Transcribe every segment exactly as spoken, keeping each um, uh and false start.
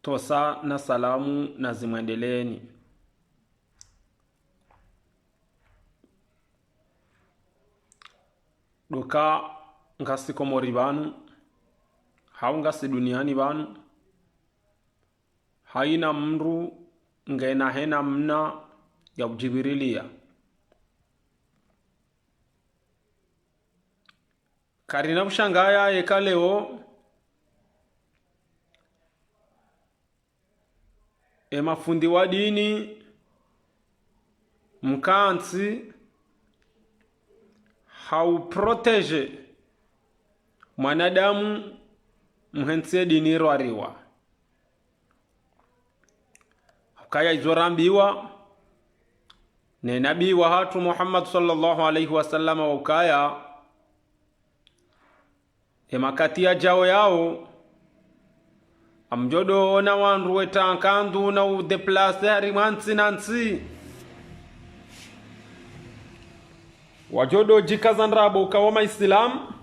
Tosa na salamu nazimwendeleeni. Ndo uka ngasi Komori pvanu, hau ngasi duniani pvanu, haina mndru ngena he namna ya udjibirilia. Karina ushangaya eka leo emafundi wa dini mkantsi hau protéger mwanadamu mhentsi ye dini irwariwa. Ukaya izo rambiwa ne Nabii wahatru Muhammad swallallahu alayhi wa sallam, wa ukaya emakati yadjao yao, ngamdjodo ona wandru weta nkandu na udéplacer harimwa ntsi na ntsi. Wadjodo djikaza ndrabo uka wo Maislamu.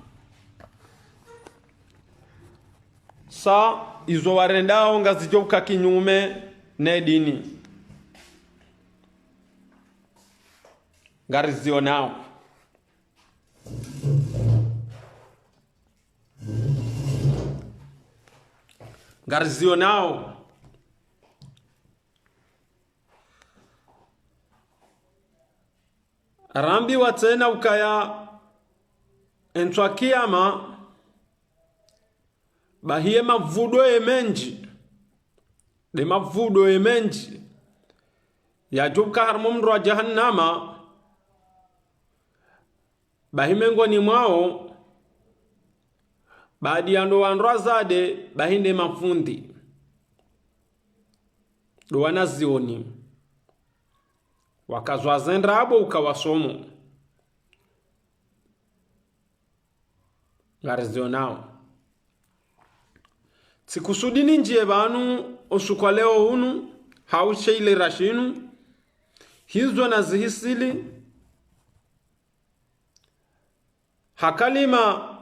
Sa izo warendao ngazidjo uka kinyume ne dini. Ngarizionao. Ngarizionao. Rambiwa tsena ukaya entswa kiyama, bahi ye mavudo ye mendji, nde mavudo ye mendji yadjo uka harimwa omndro wa jahannama, bahi mengoni mwao, baadhwi ya ndo wandru wadzade, bahi nde mafundi, ndo wanazioni, wakazwa ze ndrabo uka wasomo. Ngarizionao. Tsikusudi nindjiye pvanu usiku wa leo unu, hau she ilera shinu, hizo nazihisili ha kalima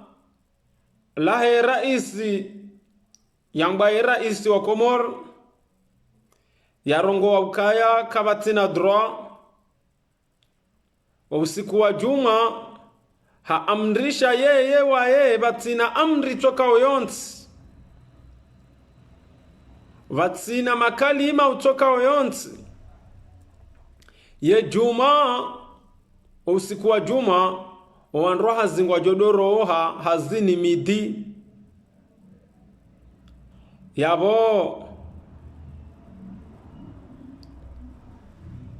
lahe raisi, yambwa ye raisi wa Komori, yarongowa ukaya kapvatsina droit, wo usiku wa djumwa, haamrisha yeye waye, pvatsina amri utsokao yontsi, pvatsina makalima utsokao yontsi. Ye djumwa, wo usiku wa djumwa, wo wandru wa hazi ngwadjo doroha hazini midi. Yapvo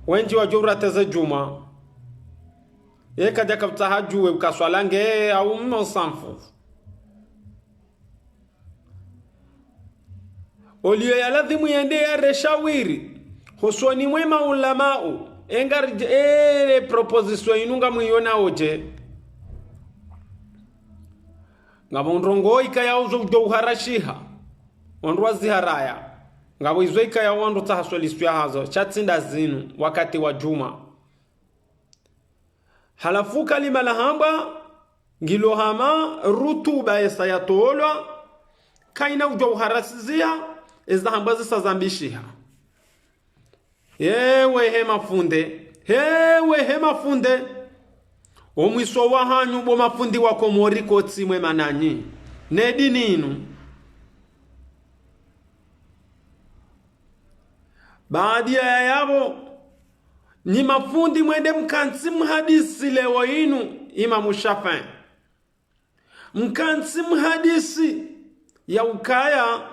wendji wadjo urateze djumwa. Ye kadja kapvatsa hadjuwe uka swala nge au mno samfu. Oliyo ya ladhimu yende yare shawiri hosoni mwe maulamau, engaridje, ele proposition inu ngamwiyonao dje? Ngapvo ndrongoo ikayao zo udjo uharashiha, wandru waziharaya. Ngapvo izo ikayao wandru tsaha solution yahazo, sha tsi nda zinu, wakati wa djumwa. Halafu kalima lahambwa, ngilo hama rutuba yesa yatolwa, kayina udjo uharashiziha, eza hambwa zisa zambishiha. Ewe he mafunde, ewe he mafunde. Omwiso wahanyu bo mafundi wa Komori kotsi mwe mananyi ne dini inu. Baadhwi ya yapvo, nyi mafundi mwende mkantsi mhadisi leo inu Imamu Shafi'i. Mkantsi mhadisi ya ukaya,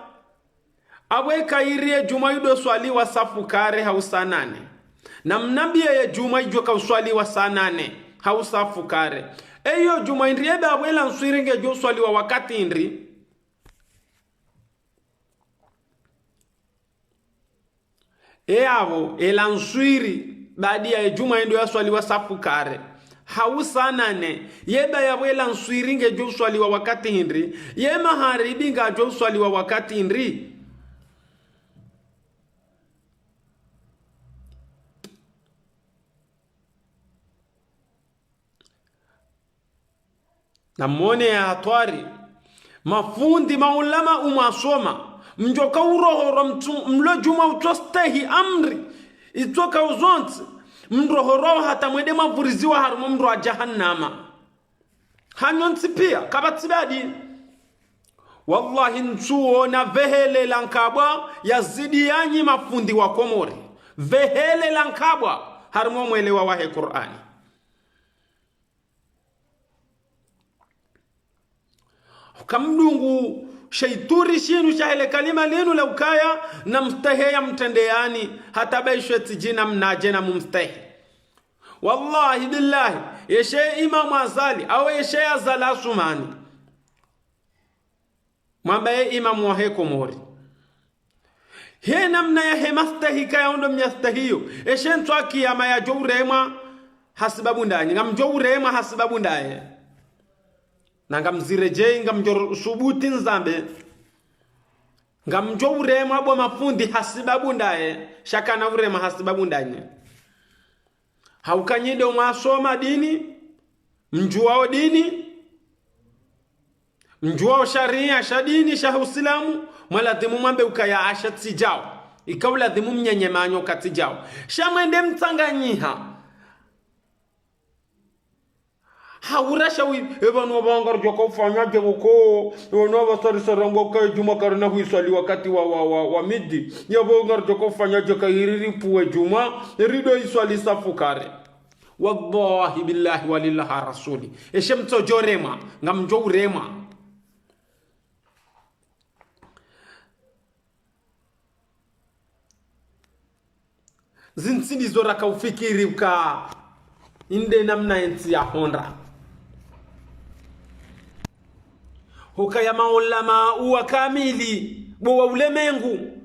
apvo eka iri ye djumwa idjo swaliwa safu kare hau saa nane. Na mnambiye ye djumwa idjo ka uswaliwa saa nane hau safu kare. Eyo djumwa indri eba apvo ela nswiri ngedjo uswaliwa wakati indri? E apvo, ela nswiri, baadhwi ya ye djumwa endo yaswaliwa safu kare hau saa nane, yeba yapvo ela nswiri ngedjo uswaliwa wakati hindri, ye maharibi ngadjo uswaliwa wakati hindri? Namone ya hatwari. Mafundi, maulama umwasoma, Mdjoka urohorwa mtsu-, mlo djumwa utsostehi amri, itsoka uzontsi, mrohorwa hata mwende mwavuriziwa harumwa mro wa jahannama. Hanyu ntsi pia, kapvatsi badi. Wallahi, ntsuona vehelela nkabwa yazidi yanyi mafundi wa Komori. Vehelela nkabwa harumwa mwelewa wahe Kur'ani. Uka mdungu sheituri shinu shahe le kalima linu la ukaya namstehi ya mtrende yani, hata baishwe tsi djina mnadje na mumstehi. Wallahi billahi, yeshe Imamu Azali, au yeshe Azali Asumani. Mwamba ye imamu wahe Komori. He namna yahe mastehi kaya ondo mnyastehiyo. Eshe ntsu ya kiyama yadjo uremwa hasibabu ndanyi. Ngamdjo uremwa hasibabu ndaye. Na ngamziredjeyi, ngamdjo subuti nzambe. Ngamdjo uremwa bo mafundi hasibabu ndaye. Sha kana uremwa hasibabu ndanyi. Hauka nyi ndo mwasoma dini, mdjuwao dini, mdjuwao sharia sha dini sha Usilamu, mwaladhimu mwambe ukaya asha tsi djao. Ika uladhimu mnyenye manyo ka tsi djao. Sha mwende mtsanganyiha. Haura shawi, e pvanu apvaha ngaridjoka ufanya dje pvoko, e pvanu apvaha sari sarambwa ukaya djumwa karina huiswali wakati wa, wa, wa, wa midi. Yapvo ngaridjoka ufanya dje ka iri ripvuwe djumwa, rido iswali safu kare. Wallahi billahi walillahi rasuli. Eshe mtsodjo uremwa, ngamdjo uremwa. Zintsi ndizo raka ufikiri uka inde namna entsi yahondra. Hukaya maulama uwa kamili, bo wa ulemengu.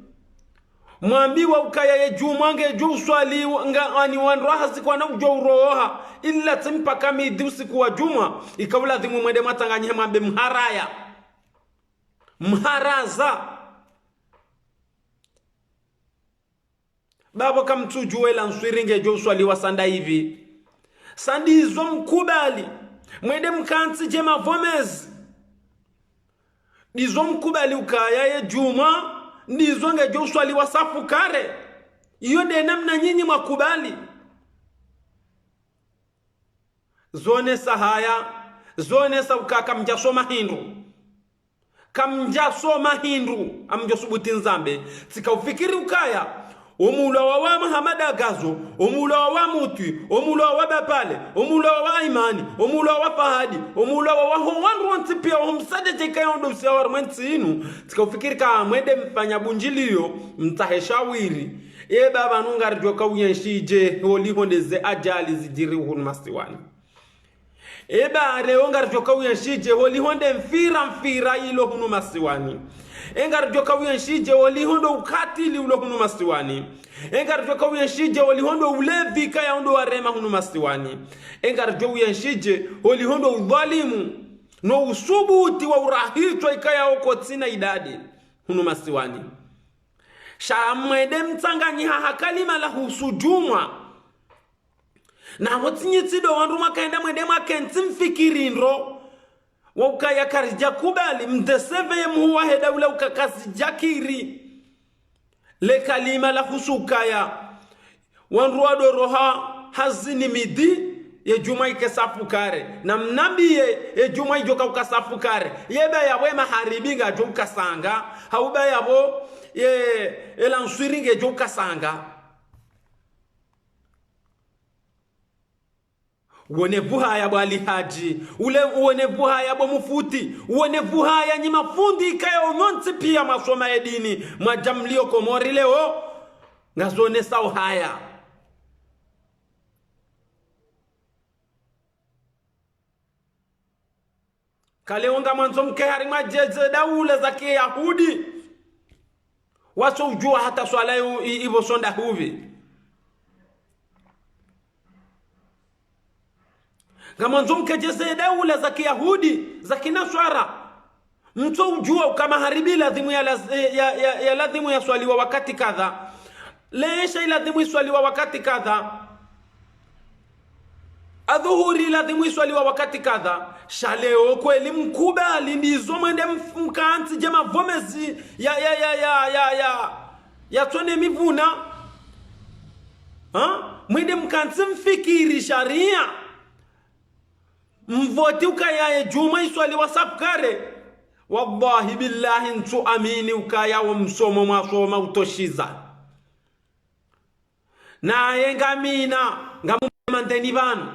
Mwambiwa ukaya ye djumwa ngedjo uswali nga ani wandru wahazi kwana udjo uroha, ila tsi mpaka midi usiku wa djumwa, ika uladhimu mwende mwatsanganyihe mwambe mharaya. Mharaza. Bapvo kamtsudjuwa ila nswiri ngedjo uswaliwa sa nda ipvi. Sa ndizo mkubali. Mwende mkantsi dje mavomezi. Ndizo mkubali ukaya ye djumwa, ndizo ngedjo uswaliwa safu kare. Iyo nde namna nyinyi mwakubali. Zonesa haya, zonesa uka kamdjasoma hindru. Kamdjasoma hindru, amdjo subuti nzambe. Tsika ufikiri ukaya, omulwa wa wa Mahamada Gazo, omulwa wa wa Mutwi, omulwa wa wa Bapale, omulwa wa wa Imani, omulwa wa wa Fahadi, omulwa wa wa ho wandru wontsi pia waho msadja dje ikaya ondo usiya harumwa entsi inu. Tsika ufikiri ka mwende mfanya bundjiliyo, mtsahe shawiri. Eba pvanu ngaridjoka uyenshi dje, holiho nde ze ajali zidjiri hunu masiwani. Eba leo ngaridjoka uyenshi dje holiho nde mfira mfira ilo hunu masiwani. E ngaridjoka uyenshi dje holiho ndo ukatili ulo hunu masiwani. E ngaridjoka uyenshi dje holiho ndo ulevi ikaya ondo warema hunu masiwani. E ngaridjo uyenshi dje holiho ndo udhwalimu no usubuti wa urahitswa ikaya oko tsina idadi hunu masiwani. Sha mwende mtsanganyiha ha kalima la husu djumwa. Na ho tsi nyi tsi ndo wandru mwakaenda mwende mwakentsi mfikiri ndro. Wa ukaya karidja kubali, mdeseve ye muhu wahe daula uka kazidjakiri. Le kalima la husu ukaya. Wandru wado roha hazini midi, ye djumwa ike safu kare. Na mnambiye, ye djumwa idjoka uka safu kare. Yeba yapvo ye maharibi ngadjo uka sanga. Hauba yapvo, ye, ela nswiri ngedjo uka sanga. Uwone vuhaya bo Ali Hadji, ule uwone vuhaya bo Mufuti, uwone vuhaya nyi mafundi ikaya onyontsi pia mwasoma ye dini, mwadja mliyo Komori leo, ngazonesa uhaya. Kale wo ngamwandzo mke harimwa dje ze daula za kiyahudi. Watso udjuwa hata swala yo i-, ipvo sonda hupvi. Ngamwandzo mke dje ze daula za kiyahudi, za kinaswara. Mtso udjuwa uka maharibi ladhimu ya laz-, ya, ya, ya ladhimu ya swaliwa wakati kadha. Le esha iladhimu iswaliwa wakati kadha. Adhuhuri ladhimu iswaliwa wakati kadha, sha leo kweli mkubali ndizo mwende mf-, mkantsi dje mavomezi ya, ya, ya, ya, ya, ya, ya tsone mivuna. Ha? Mwende mkantsi mfikiri sharia. Mvoti ukaya ye djumwa iswaliwa safu kare. Wallahi billahi ntsu amini ukaya wo msomo mwasoma utoshiza. Naye ngamina, ngamumandeni pvanu.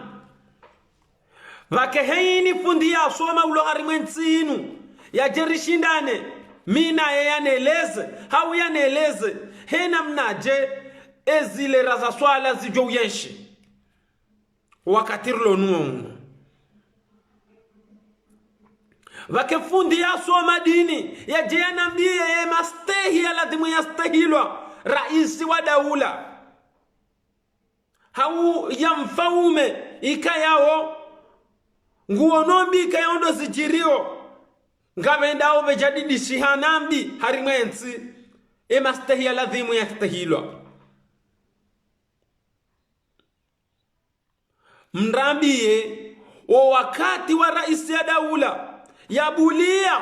Pvake heyini fundi yasoma ulo harimwa entsi inu, yadje rishindane, mi naye yaneleze, hau yaneleze, he namnadje, ezile raza swala zidjo uyenshi. Wakati rilo nuwo unu. Pvake fundi yasoma dini, yadje yanambiye ye mastehi ya ladhimu yastehilwa, raisi wa daula. Hau ya mfaume, ikayao, nguono mbi ikayao ndo zidjiriyo, ngapvendao pvedjadidishiha nambi harimwa entsi, ye mastehi ya ladhimu yastehilwa. Mrambiye, wo wakati wa raisi ya daula, yabuliya,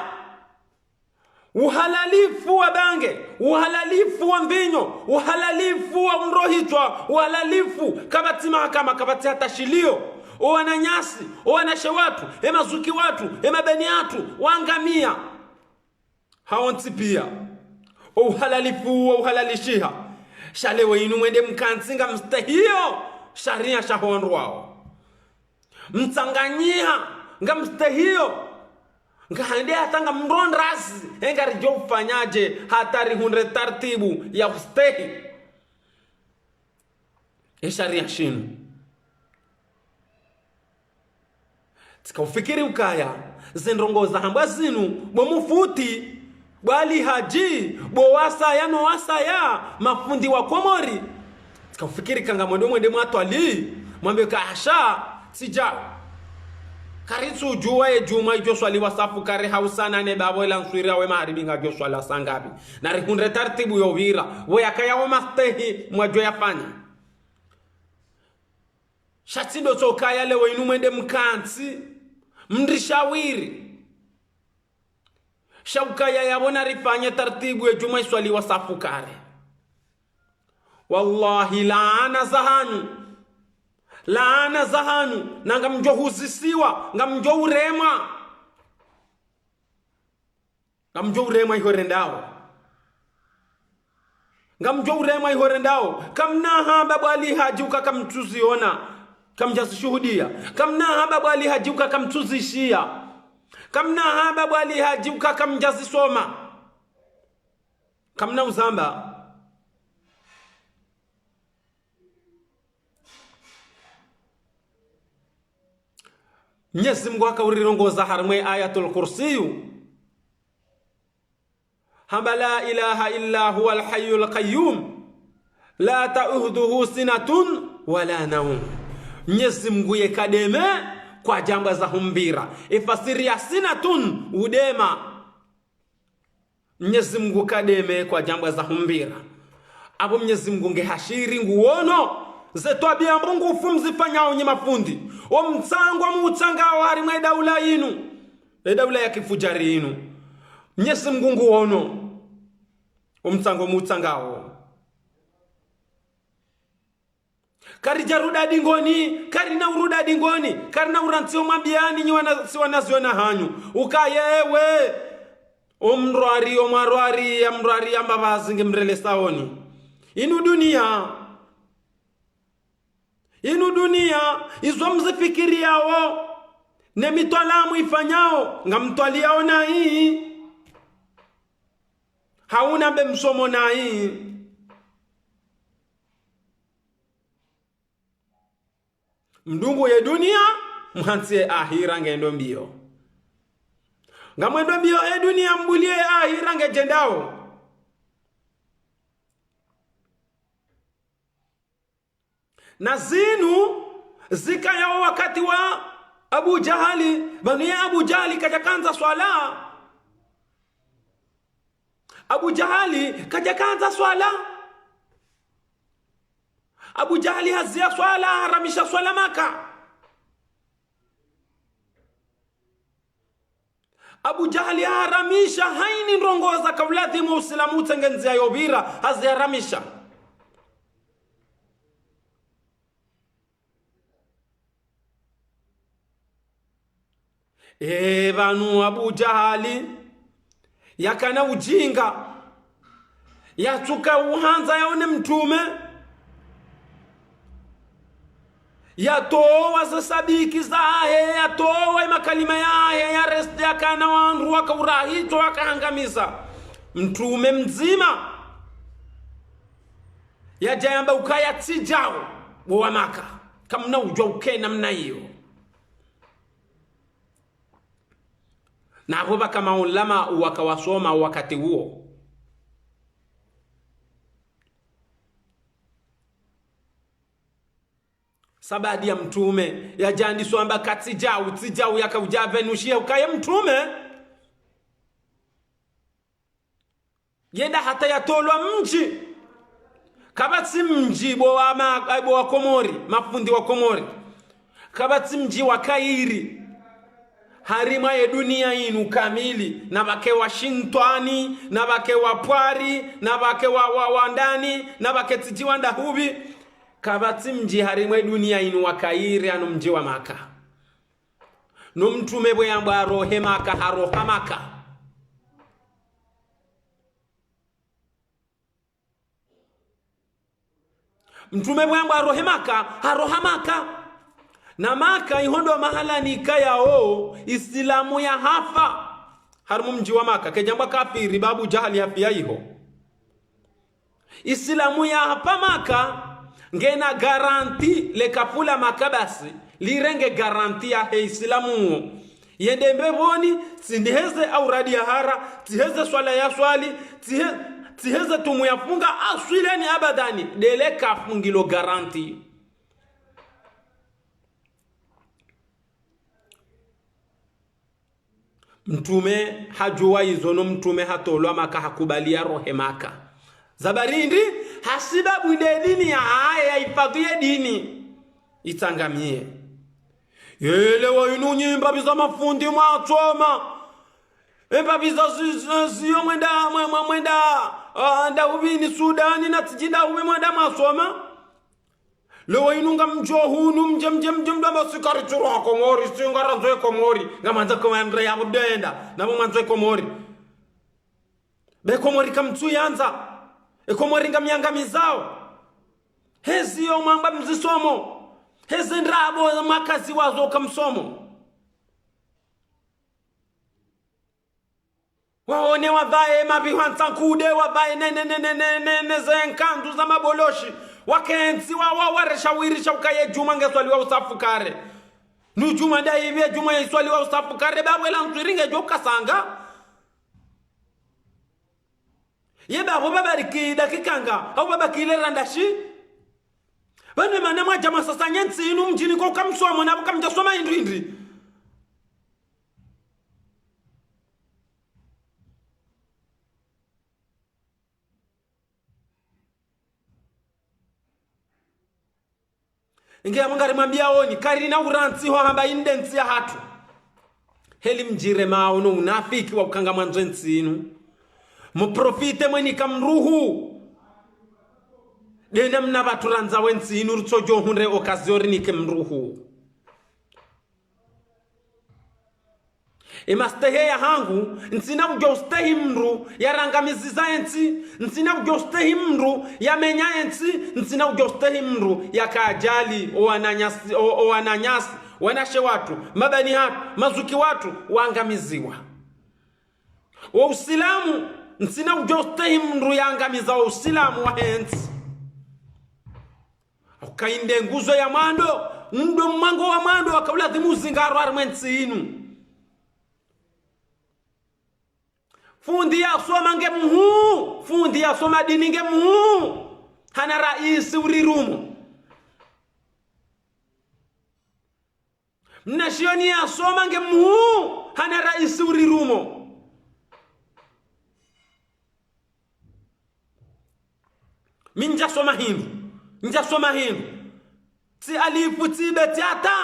uhalalifu wa bange, uhalalifu wa mvinyo, uhalalifu wa mrohitswa, uhalalifu kapvatsi mahakama, kapvatsi hata shiliyo, o wananyasi, o wanashe watru, e mazuki watru, e mabeni yatru, wangamiya. Hawontsi piya, o uhalalifu wo uhalalishiha. Sha leo inu mwende mkantsi ngamstehiyo, sharia shahondrwawo. Mtsanganyiha, ngamstehiyo. Ngahende hata ngamrondrazi, he ngaridjo ufanyadje, hata rihundre tartibu ya ustehi. E sharia shinu. Tsika ufikiri ukaya, ze ndrongoo zahambwa zinu, bo mufuti, bo Ali Hadji, bo wasaya no wasaya, mafundi wa Komori. Tsika ufikiri ka ngamwendo mwende mwatwali, mwambe ka hasha, tsidja. Karitsudjuwa ye djumwa idjo swaliwa safu kare hau saa nane bapvo ila nswiri awe maharibi ngadjo swala saa ngapvi. Narihundre tartibu yo pvira, wo yakaya wo mastehi mwadjo yafanya. Sha tsi ndo tsokaya leo inu mwende mkantsi, mrishawiri. Sha ukaya yapvo narifanye tartibu ye djumwa iswaliwa safu kare. Wallahi, laana zahanyu. Laana zahanyu, na ngamdjo huzisiwa, ngamdjo uremwa. Ngamdjo uremwa iho rendao. Ngamdjo uremwa iho rendao. Kamna hamba bo Ali Hadji uka kamtsuziona, kamdjazishuhudiya. Kamna hamba bo Ali Hadji uka kamtsuzishiya. Kamna hamba bo Ali Hadji uka kamdjazisoma. Kamna uzamba. Mnyezi Mungu haka urirongoza harimwa ye Ayatul Kursiyu. Hamba, لا إله إلا هو الحي القيوم لا تأخذه سنة ولا نوم. Mnyezi Mungu ye kademe kwadjambwa za humbira. Ifasiri ya sinatun, udema. Mnyezi Mungu kademe kwadjambwa za humbira. Apvo Mnyezi Mungu nge hashiri nguono, ze twabiya mbovu mzifanyao nyi mafundi. O mtsango mutsangao harimwa ye daula yinu. Ye daula ya kifujari yinu. Mnyezi Mungu nguono. O mtsango mutsangao. Karidja rudi dingoni, karina urudi dingoni, karina urantsi omwambiyani nyi wana, si wanazioni hanyu. Ukaya ewe, omrwari, omwarwari, ya mrwari, ya mbapvazi nge mrele saoni. Inu duniya. Inu duniya, izo mzifikiriyao, ne mitwalaa mwifanyao, ngamtwaliyao nayi. Hau nambe msomo nayi. Mdungu ye duniya, mhantsi ye ahira ngendo mbiyo. Ngamwendo mbiyo ye duniya mbuliye ye ahira ngedjendao. Na zinu zikaya wo wakati wa Abu Jahali, pvanu ye Abu Jahali kadjakandza swala. Abu Jahali kadjakandza swala. Abu Jahali haziya swala, haramisha swala Maka. Abu Jahali haharamisha hayina ndrongoo zaka uladhimu Usilamu utsenge ndziya yopvira, haziharamisha. Ee, pvanu Abu Jahali yakana ujinga, yatsuka uhandza yaone Mtrume, yatowa ze sabiki zahe, yatowa emakalima yahe, ya reste yakana wandru waka urahitso wakahangamiza Mtrume mdzima. Yadja yamba ukaya tsi djawo, bo wa Maka. Kamuna udjuwa ukaya namna iyo. Na apvo pvaka maulama waka wasoma wakati uwo. Sababu ya Mtrume, yadja yandiso amba ka tsi djawo, tsi djawo yaka udja apvenushihe ukaya Mtrume. Yenda hata yatolwa mdji. Kapvatsi mdji bo wa ma-, bo wa Komori, mafundi wa Komori. Kapvatsi mdji wa kayiri harimwa ye duniya inu kamili, na pvake Washington, na pvake wa Pwari, na pvake wa, wa, wa ndani, na pvake tsidji wa ndahupvi. Kapvatsi mdji harimwa ye duniya inu wa kayiri hanu mdji wa Maka. No Mtrume pvwe yambwa arohe Maka, haroha Maka. Mtrume pvwe yambwa arohe Maka, haroha Maka. Na Maka iho ndo mahala nikayawo Isilamu yahafa. Harimwa mdji wa Maka, kedjambwa kafiri, ba Abu Jahali hafiya iho. Isilamu yahafa Maka, ngena garanti, le kafu la Maka basi lirenge garanti yahe Isilamu uwo. Yende mbepvoni, tsi ndiheze auradi yahara, tsiheze swala yaswali, tsihe-, tsiheze tumu yafunga, aswileni abadani, ndele kafu ngilo garanti. Mtrume hadjuwa izo no Mtrume hatolwa Maka, hakubali yarohe Maka. Sababu hindri? Hasibabu nde dini yahahe, yahifadhwi ye dini, itsangamiye. Yele wa inu nyi mbapvi za mafundi mwasoma. E mbapvi za zi-, zi-, ziyo mwenda, mwe-, mwe-, mwenda, ah, ndahupvi ni Sudani na tsidji ndahupvi mwenda mwasoma. Leo inu ngamdjo hunu mdje, mdje, mdje mdru amba si karitsuruha Komori, si ngarandzo ye Komori. Ngamwandzo Komori yapvo ndenda, na pvo mwandzo ye Komori. Be Komori kamtsuyandza. E Komori ngamyangamizao. Hezi yo mwamba mzisomo. Hezi ndrabo mwakaziwa zo kamsomo. Waone wapvaye mapvihwa ntsankude, wapvaye ne, ne, ne, ne, ne, ne, ne ze nkandu za maboloshi. Wakentsi wa, wa, wareshawirisha ukaya ye djumwa ngeswaliwa usafu kare. Nu djumwa ndahipvi ye djumwa yaiswaliwa usafu kare, ba pvwela ntswiri ngedjo kasanga. Ye ba pvo babariki dakika nga, hau babariki le randashi. Pvanu mana mwadja mwasasanya ntsi inu mdjini ko kamsomo na pvo kamdjasoma hindru hindri. Inge ya mungari mwambiya oni, karina urantsi ho hamba inde ntsi yahatru. Heli mdjire maono unafiki wa ukanga mwandzo ntsi inu. Muprofite mweni kamruhu. Dena mna pvatru randza we ntsi inu rutsodjo hundre okaziyo rinike mruhu. Emastehi yahangu, ntsina udjo ustehi mndru yarangamiziza entsi, ntsina udjo ustehi mndru yamenya entsi, ntsina udjo ustehi mndru yakadjali owananyasi, o, owananyasi, wanashe watru, mabani hatru, mazuki watru, wangamiziwa. Wo Usilamu, ntsina udjo ustehi mndru yangamiza wo Usilamu wahe ntsi. Ukainde nguzo ya mwando, ndo mwango wa mwando waka uladhimu uzingarwa harimwa entsi inu. Fundi yasoma nge muhuu, fundi yasoma dini nge muhuu. Hana raisi urirumo. Mnashioni yasoma nge muhuu, hana raisi urirumo. Mi ndjasoma hindru, ndjasoma hindru. Tsi alifu, tsi be, tsi hata,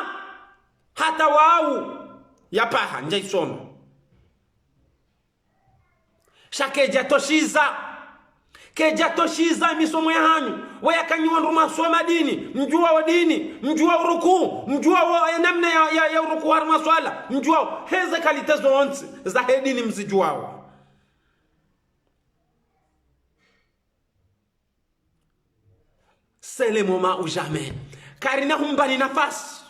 hata wau ya paha, ndjaisoma. Sha kedjatoshiza. Kedjatoshiza misomo yahanyu. Weyakanyi wandru mwasoma dini, mdjuwa wo dini, mdjuwa urukuu, mdjuwa wo, eh, namna ya, ya, ya urukuu harumwa swala, mdjuwa wo. Heze kalite zontsi zahe dini mzidjuwao. C'est le moment ou jamais. Karina humbani nafasi.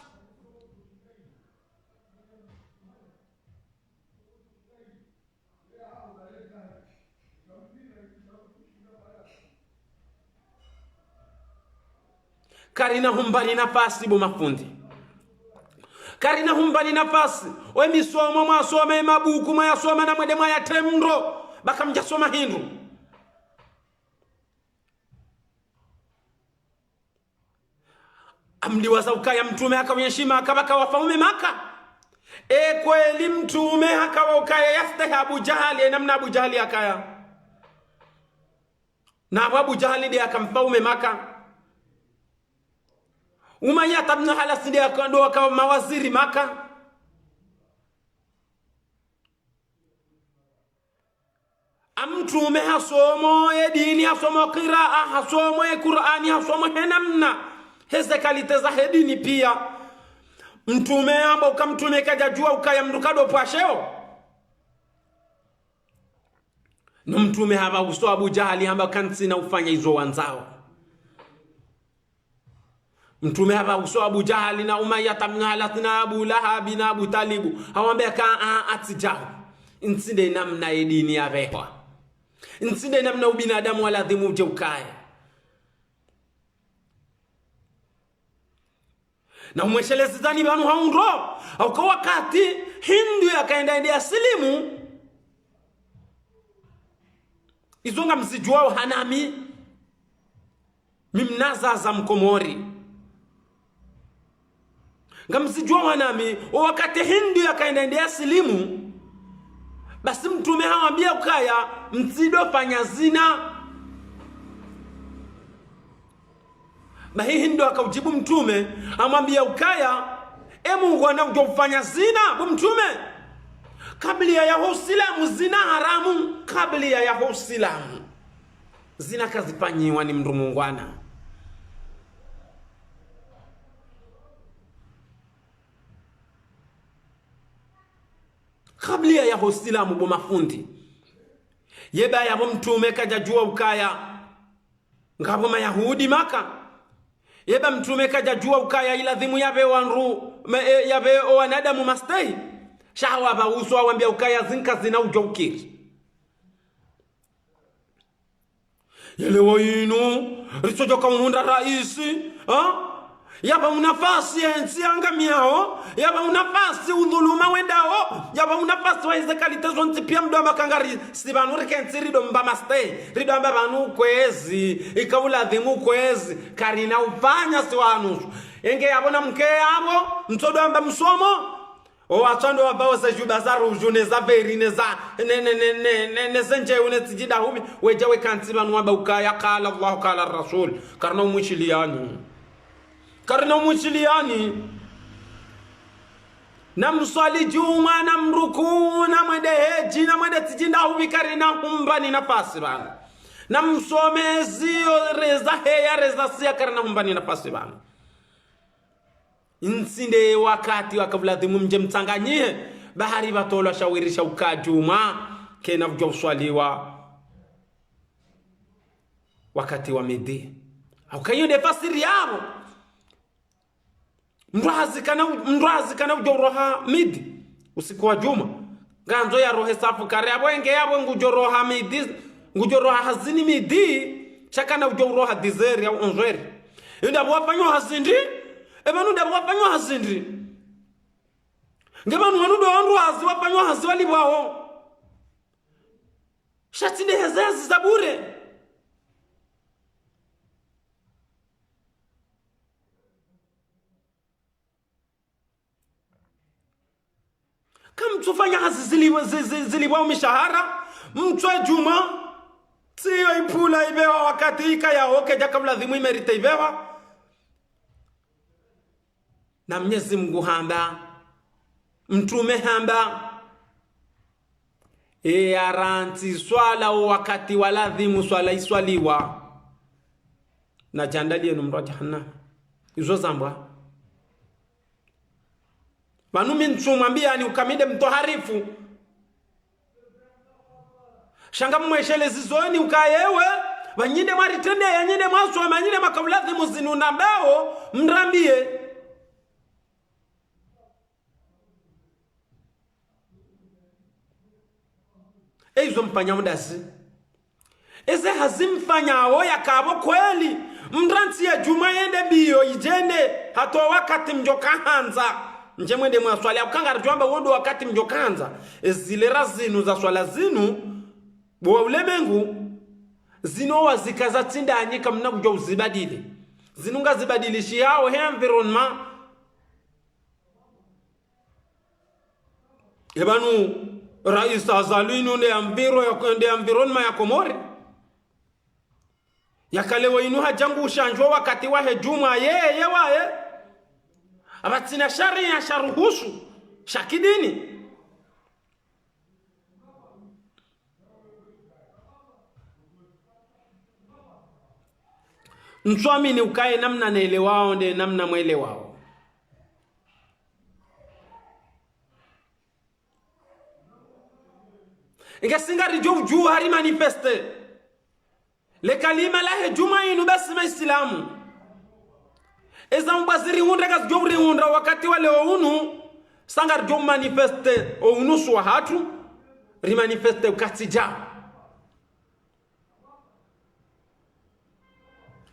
Karina humbani nafasi bo mafundi. Karina humbani nafasi. Oye misomo mwasoma, ye mabuku mwayasoma, namwende mwayatremdro. Ba kamdjasoma hindru. Amdiwaza ukaya mtrume hakaonyeshi Maka, pvaka wafaume Maka. E kweli mtrume hakawa ukaya yastehi Abu Jahali, e namna Abu Jahali yakaya. Na apvo Abu Jahali nde yaka mfaume Maka. Umayyata bin Halaf nde yaka, ndo waka mawaziri Maka. Amtrume hasomo ye dini, hasomo kiraa, hasomo ye Kur'ani, hasomo he namna, heze kalite zahe dini pia. Mtrume hamba uka mtrume kadjadjuwa ukaya mndru kadopvwa sheo. No mtrume hapva uso Abu Jahali hamba kantsina ufanya izo wandzao. Mtrume hapva uso Abu Jahali na Umayyata bin Halaf na Abu Lahabi na Abu Talibu. Hawambe ka a, atsidjao. Ntsi nde namna ye dini yapvehwa. Ntsi nde namna ubinadamu wa ladhimu udje ukaya. Na umweshelezizani pvanu ha undro, hauka wakati Hindu yakaenda ende yasilimu, izo ngamzidjuwao hanami, mi mnazaza Mkomori. Ngamzidjuwao hanami, o wakati Hindu yakaenda ende yasilimu, basi mtrume hawambia ukaya, mtsidofanya zina. Bahi Hindu hakaudjibu mtrume, hamwambia ukaya, e Mungu anaudjo ufanya zina, bo mtrume. Kabla ya ho usilamu, zina haramu, kabla ya ho usilamu. Zina kazifanyiwa ni mndru mungwana. Kabla ya ho usilamu bo mafundi. Yeba yapvo mtrume kadjadjuwa ukaya ngapvo Mayahudi Maka. Yeba mtrume kadjadjuwa ukaya iladhimu yapve wandru, ma, e, yapve o wanadamu mastehi. Sha hawapva uso hawambia ukaya zinka zina udjo ukiri. Yelewo inu, ritsodjoka uhundra raisi, ha? Yapva unafasi ye ntsi yangamiyao, yapva unafasi udhuluma wendao, yapva unafasi wa ize kalite zontsi pia mdo amba ka ngari si pvanu rikentsi rido mba mastehi, rido amba pvanu kwezi, ika uladhimu kwezi, karina ufanya si wanu. Enge yapvo na mke yapvo, mtsodo amba msomo, o watswando wapvao ze djuba za rudju, ne za veri, ne za, ne, ne ze ndjeu, ne tsidjinda hupvi, wedja wekantsi pvanu wamba ukaya, qala Allahu, qala Rasul. Karina umwishiliyani. Karina umwishiliyani. Na mswali djumwa, na mrukuu, na mwende hedji, na mwende tsidjinda hupvi, karina humbani nafasi pvanu. Na msome ziyo reza heya, reza siya, karina humbani nafasi pvanu. Ntsi nde wakati waka uladhimu mdje mtsanganyihe, bahari pvatolwa shawiri sha uka djumwa, kena udjo uswaliwa wakati wa midi. Hauka iyo nde fasiri yapvo. Mndru hazikana, mndru hazikana udjo uroha midi, usiku wa djumwa. Ngandzo yarohe safu kare, yapvo enge yapvo ngudjo roha midi, ngudjo roha hazini midi, sha kana udjo uroha dix heures au onze heures. Iyo ndapvo wafanyao hazi ndri, e pvanu ndapvo wafanyao hazi ndri. Nge pvanu wanu ndo wandru hazi wafanyao hazi walipvwao. Sha tsi nde heze hazi za bure. Kamtsufanya hazi zili, zi, zi, zilipvwao mishahara, mtswe djumwa, tsiyo ipvula ipvewa wakati ikayao kedjaka uladhimu imerite ipvewa. Na Mnyezi Mungu hamba, mtrume hamba, E yarantsi swala o wakati wa ladhimu swala iswaliwa. Na djandali yenu mdru wa jahannama. Izo zambwa. Pvanu mi ntsumwambiyani uka mi nde mtwaharifu. Sha ngamumweshelezi zoni uka yewe, pvanyinde mwaritrende, yanyinde mwaswa, manyinde mwaka uladhimu zinu nambao, mrambiye. E izo mfanyao ndazi. Eze hazi mfanyao yakapvo kweli. Mrantsi ye djumwa yende mbiyo idjende. Hata wakati mdjoka handza. Ndje mwende mwaswali. Uka ngaridjo amba wo ndo wakati mdjoka handza. Ezilera zinu za swala zinu. Bo wa ulemengu. Zinu wazikaza tsinda anyi kamna kudjo uzibadili. Zinu ngazibadilishiyao he environnement. Epvanu, Rais Azali inu nde enviro ya, nde environnement ya Komori. Yaka leo inu hadja ngu ushandjwa wakati wahe djumwa, ye, ye waye. Apvatsina sharia sha ruhusu, sha kidini. Ntswamini uka ye namna nelewao nde namna mwelewao. Inga si ngaridjo udjuha rimanifeste. Le kalima lahe djumwa inu basi maisilamu. Eza mbwa zirihundra kazidjo urihundra wakati wa leo unu. Sa ngaridjo manifeste o unusu wahatru. Rimanifeste ukatsidja.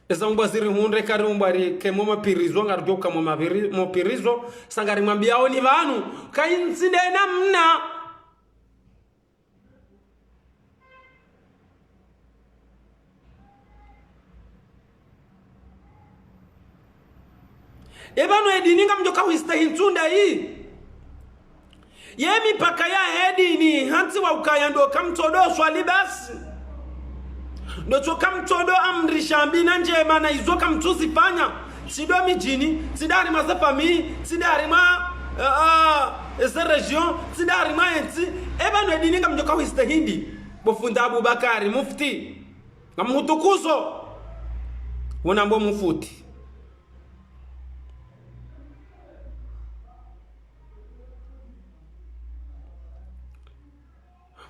Eza mbwa zirihundre kari mbwa rike mo mapirizo, ngaridjo ka mo mapiri-, mapirizo, sa ngarimwambiyao ni pvanu, ka intsi nde namna. Epvanu edini ngamdjoka huistehi ntsunda yi. Ye mipaka yahe dini, hantsi wa ukaya ndo kamtsodo swali basi. Ndo tso kamtsodo amrisha mbi na ndjema na izo kamtsuzifanya. Tsi ndo midjini, tsi nda harimwa ze famille, tsi nda harimwa, eh, eh, ze région, tsi nda harimwa entsi. Epvanu edini ngamdjoka huistehi ndi. Bo fundi Abubakari, mufti. Ngamhutukuzo. Wona mbo mufti.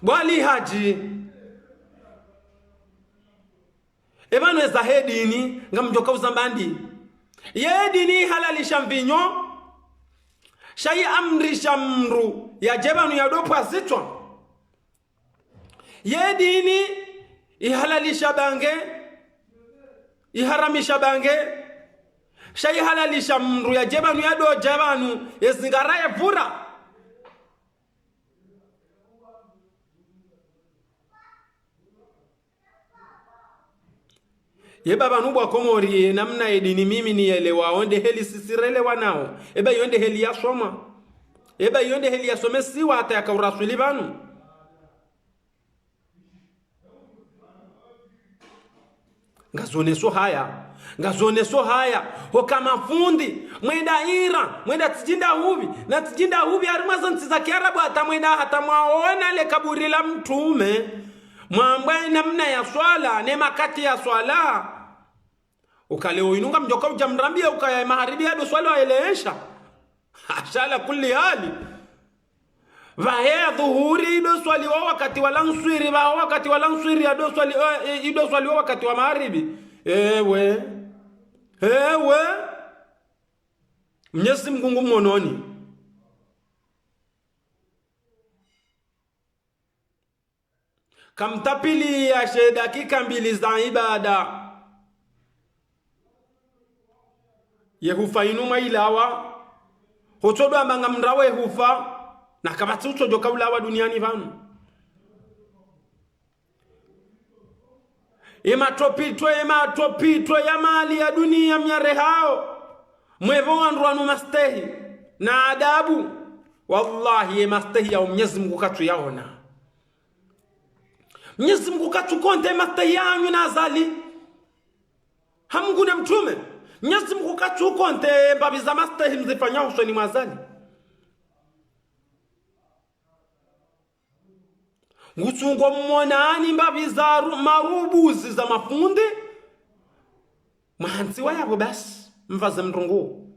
Bo Ali Hadji. Epvanu eza he dini, ngamdjoka uzamba ndi. Ye dini ihalalisha mvinyo, sha iamrisha mdru yadje pvanu yadopvwa zitswa. Ye dini ihalalisha bange, iharamisha bange, sha ihalalisha mdru yadje pvanu yadodja pvanu, ye zingara ye vura. Ye baba nubwa Komori, ye namna ye dini mimi niyelewao, nde heli sisi relewanao. Eba iyo nde heli yasomwa. Eba iyo nde heli yasomesiwa hata yakauraswili pvanu. Ngazoneso haya. Ngazoneso haya. Hoka mafundi. Mwenda Iran. Mwenda tsidjinda huvi. Na tsidjinda huvi. Harimwa za ntsi za kiarabu hata mwenda hata mwaona le kaburi la mtrume. Mwambwa ye namna ya swala. Ne makati ya swala. Uka leo inu ngamdjoka udja mrambiye ukaya ye maharibi yadoswaliwa yele ensha. Hasha ala kulli hali. Pvahe ye dhuhuri idoswaliwa wakati wa lanswiri, pvaho wakati wa lanswiri yadoswali-, eh, eh, idoswaliwa wakati wa maharibi. Ewe. Ewe. Mnyezi Mngu ngu mononi. Kamtapvili ya she dakika mbili za ibada. Ye hufa inu mwailawa. Hotsodo amba ngamrawe hufa. Na kapvatsi utsodjoka ulawa duniani pvanu. Ye matopitwe, ye matopitwe ya mali ya dunia mnyarehao. Mwepvo wandru wanu mastehi. Na adabu. Wallahi ye mastehi yao Mnyezi Mngu katsuyaona. Mnyezi Mngu katsukonte mastehi yanyu na Azali. Ha Mngu ne mtrume. Mnyezi Mngu katsukonte mbapvi za mastehi mzifanyao usoni mwa Azali. Ngutsungo mmonani mbapvi za ru-, marubuzi za mafundi. Mwahantsiwa yapvo basi, mpvaze mrungu.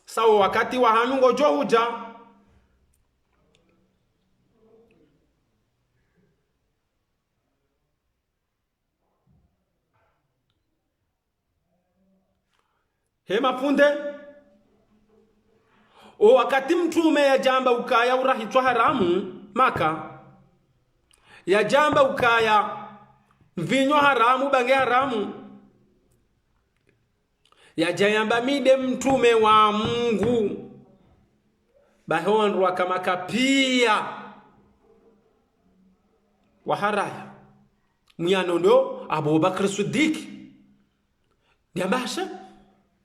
Sa wo wakati wahanyu ngodjo hudja. He mafundi. O wakati mtrume yadjamba ukaya urahi tswa haramu, Maka. Yadjamba ukaya mvinyo haramu, bange haramu. Yadja yamba mi nde mtrume wa Mungu. Bahi wandru waka Maka piya waharaya. Mwiya nondo Abu Bakr Siddiq. Ndiyamba sha,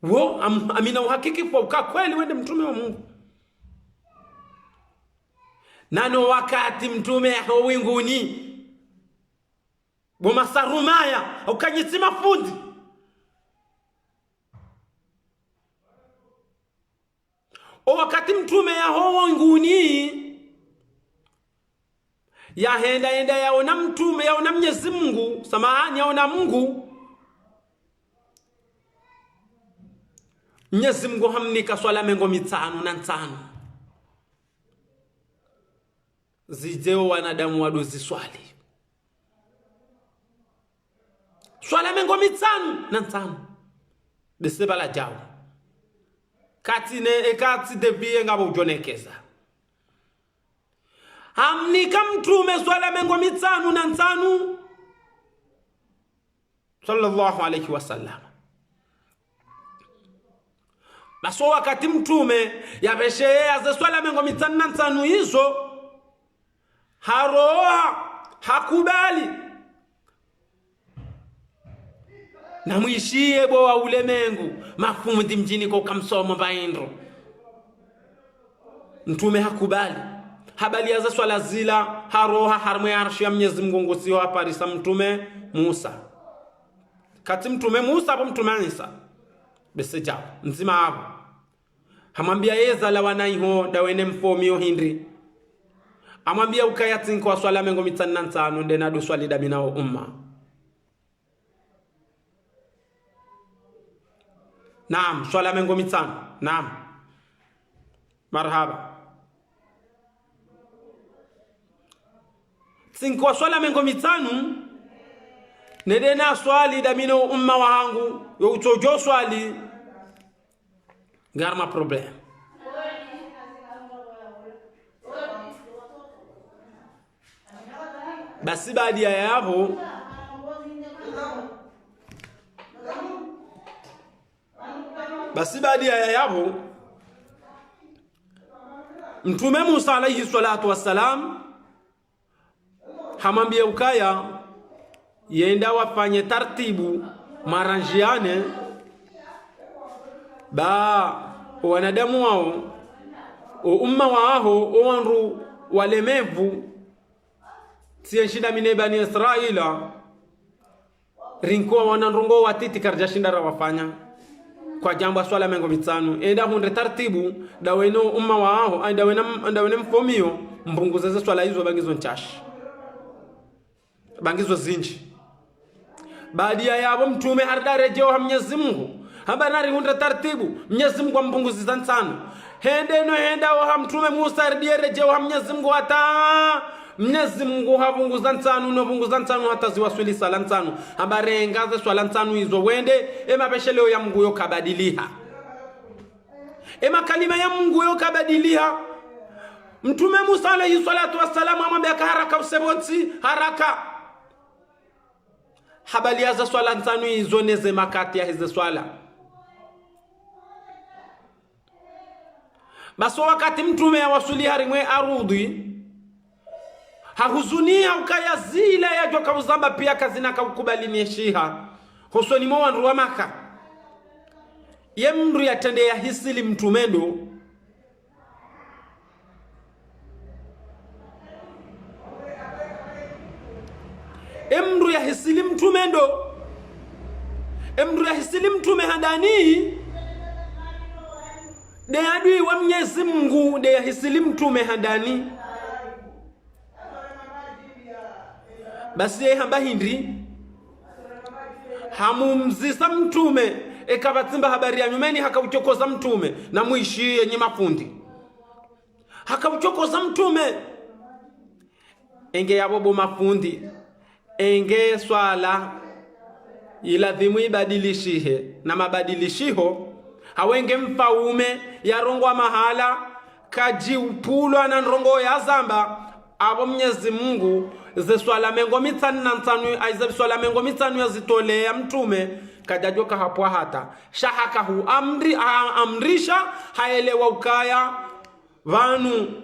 wo, am-, amina uhakiki kwa uka kweli we nde mtrume wa Mungu. Nano wakati mtrume yaho winguni. Bo masarumaya, ukanyitsi mafundi. O wakati mtrume yaho winguni, yahenda, yenda, yaona mtrume, yaona Mnyezi Mungu, samahani, yaona Mungu. Mnyezi Mungu hamnika swala mengo mitsanu na ntsanu. Zidjeo wanadamu wado ziswali. Swala mengo mitsanu na ntsanu. Bese bala djao. Katsi ne, e katsi deviye ngapvo udjonekeza. Hamnika mtrume swala mengo mitsanu na ntsanu. Swallallahu alayhi wa sallam. Basi o wakati mtrume yapvesheye yaze swala mengo mitsanu na ntsanu izo, haroha, hakubali. Namwishiye bo wa ulemengu, mafundi mdjini ko kamsomo mba indru. Mtrume hakubali. Habali yaze swala zila, haroha harimwa ye arshi ya Mnyezi Mungu ngusiyo haparisa mtrume Musa. Katsi mtrume Musa, apvo mtrume Isa. Bese djao, ndzima apvo. Hamwambiya yeza la wana iho, ndawe ne mfomiyo hindri. Hamwambiya ukaya tsinko wa swala mengo mitsanu na ntsanu, nde nado swali ndami na o umma. Naam, swala mengo mitsanu. Naam. Marahaba. Tsinko wa swala mengo mitsanu, nende naswali ndami no umma wahangu, yo utsodjo swali. Ngari ma problème. Basi baada ya yapvo, basi baada ya yapvo, Mtrume Musa alayhi swalatu wassalam, hamwambiya ukaya, yenda wafanye tartibu, mwaranjiane, ba, o wanadamu waho, o umma waho, o wandru walemevu, tsiye nshinda mi ne Bani Israila, rinkuwa wana ndrongoo watiti karidja shinda rawafanya. Kwadjambwa swala mengo mitsanu. Enda hundre tartibu, ndawe no umma waho, ai, ndawe na, ndawe ne mfomiyo, mbunguze ze swala izo ba ngizo ntsashi. Ba ngizo zindji. Baada ya yapvo Mtrume harudi haredjeo ha Mnyezi Mungu. Hamba narihundre tartibu, Mnyezi Mungu hambunguziza ntsanu. Hende no henda oha Mtrume Musa harudi haredjeo ha Mnyezi Mungu hata Mnyezi Mungu habunguza ntsanu, no bunguza ntsanu hata ziwaswili swala ntsanu. Hamba renga ze swala ntsanu izo wende, e mapvesheleo ya Mungu yo kabadiliha. E makalima ya Mungu yo kabadiliha. Mtrume Musa alayhi swalatu wassalam hamwambiya ka haraka usebontsi, haraka. Habaliya ze swala ntsanu izo ne ze makati ya heze swala. Basi o wakati Mtrume yawaswili harimwa ye arudhi, hahuzuniya ukaya zila yadjoka uzamba piya kazina ka ukubali ne shiha hosoni mwa wandru wa Maka. Ye mndru yatrende yahisili Mtrume ndo, e mndru yahisili Mtrume ndo. E mndru yahisili Mtrume handani. Nde adui wa Mnyezi Mungu, nde yahisili Mtrume handani. Basi ye hamba hindri? Hamumzisa mtrume, eka pvatsi mba habari ya nyumeni, haka uchokoza mtrume, na mwishiye nyi mafundi. Haka uchokoza mtrume. Enge yapvo bo mafundi, enge swala iladhimu ibadilishihe, na mabadilishiho, hawenge mfaume yarongowa mahala, kadjiupulwa na ndrongoo yazamba, apvo Mnyezi Mungu, ze swala mengo mitsanu na ntsanu, ai ze swala mengo mitsanu yazitoleya mtrume, kadjadjoka hapvwa hata. Sha haka hu amri-, a-, amrisha, haelewa ukaya, pvanu,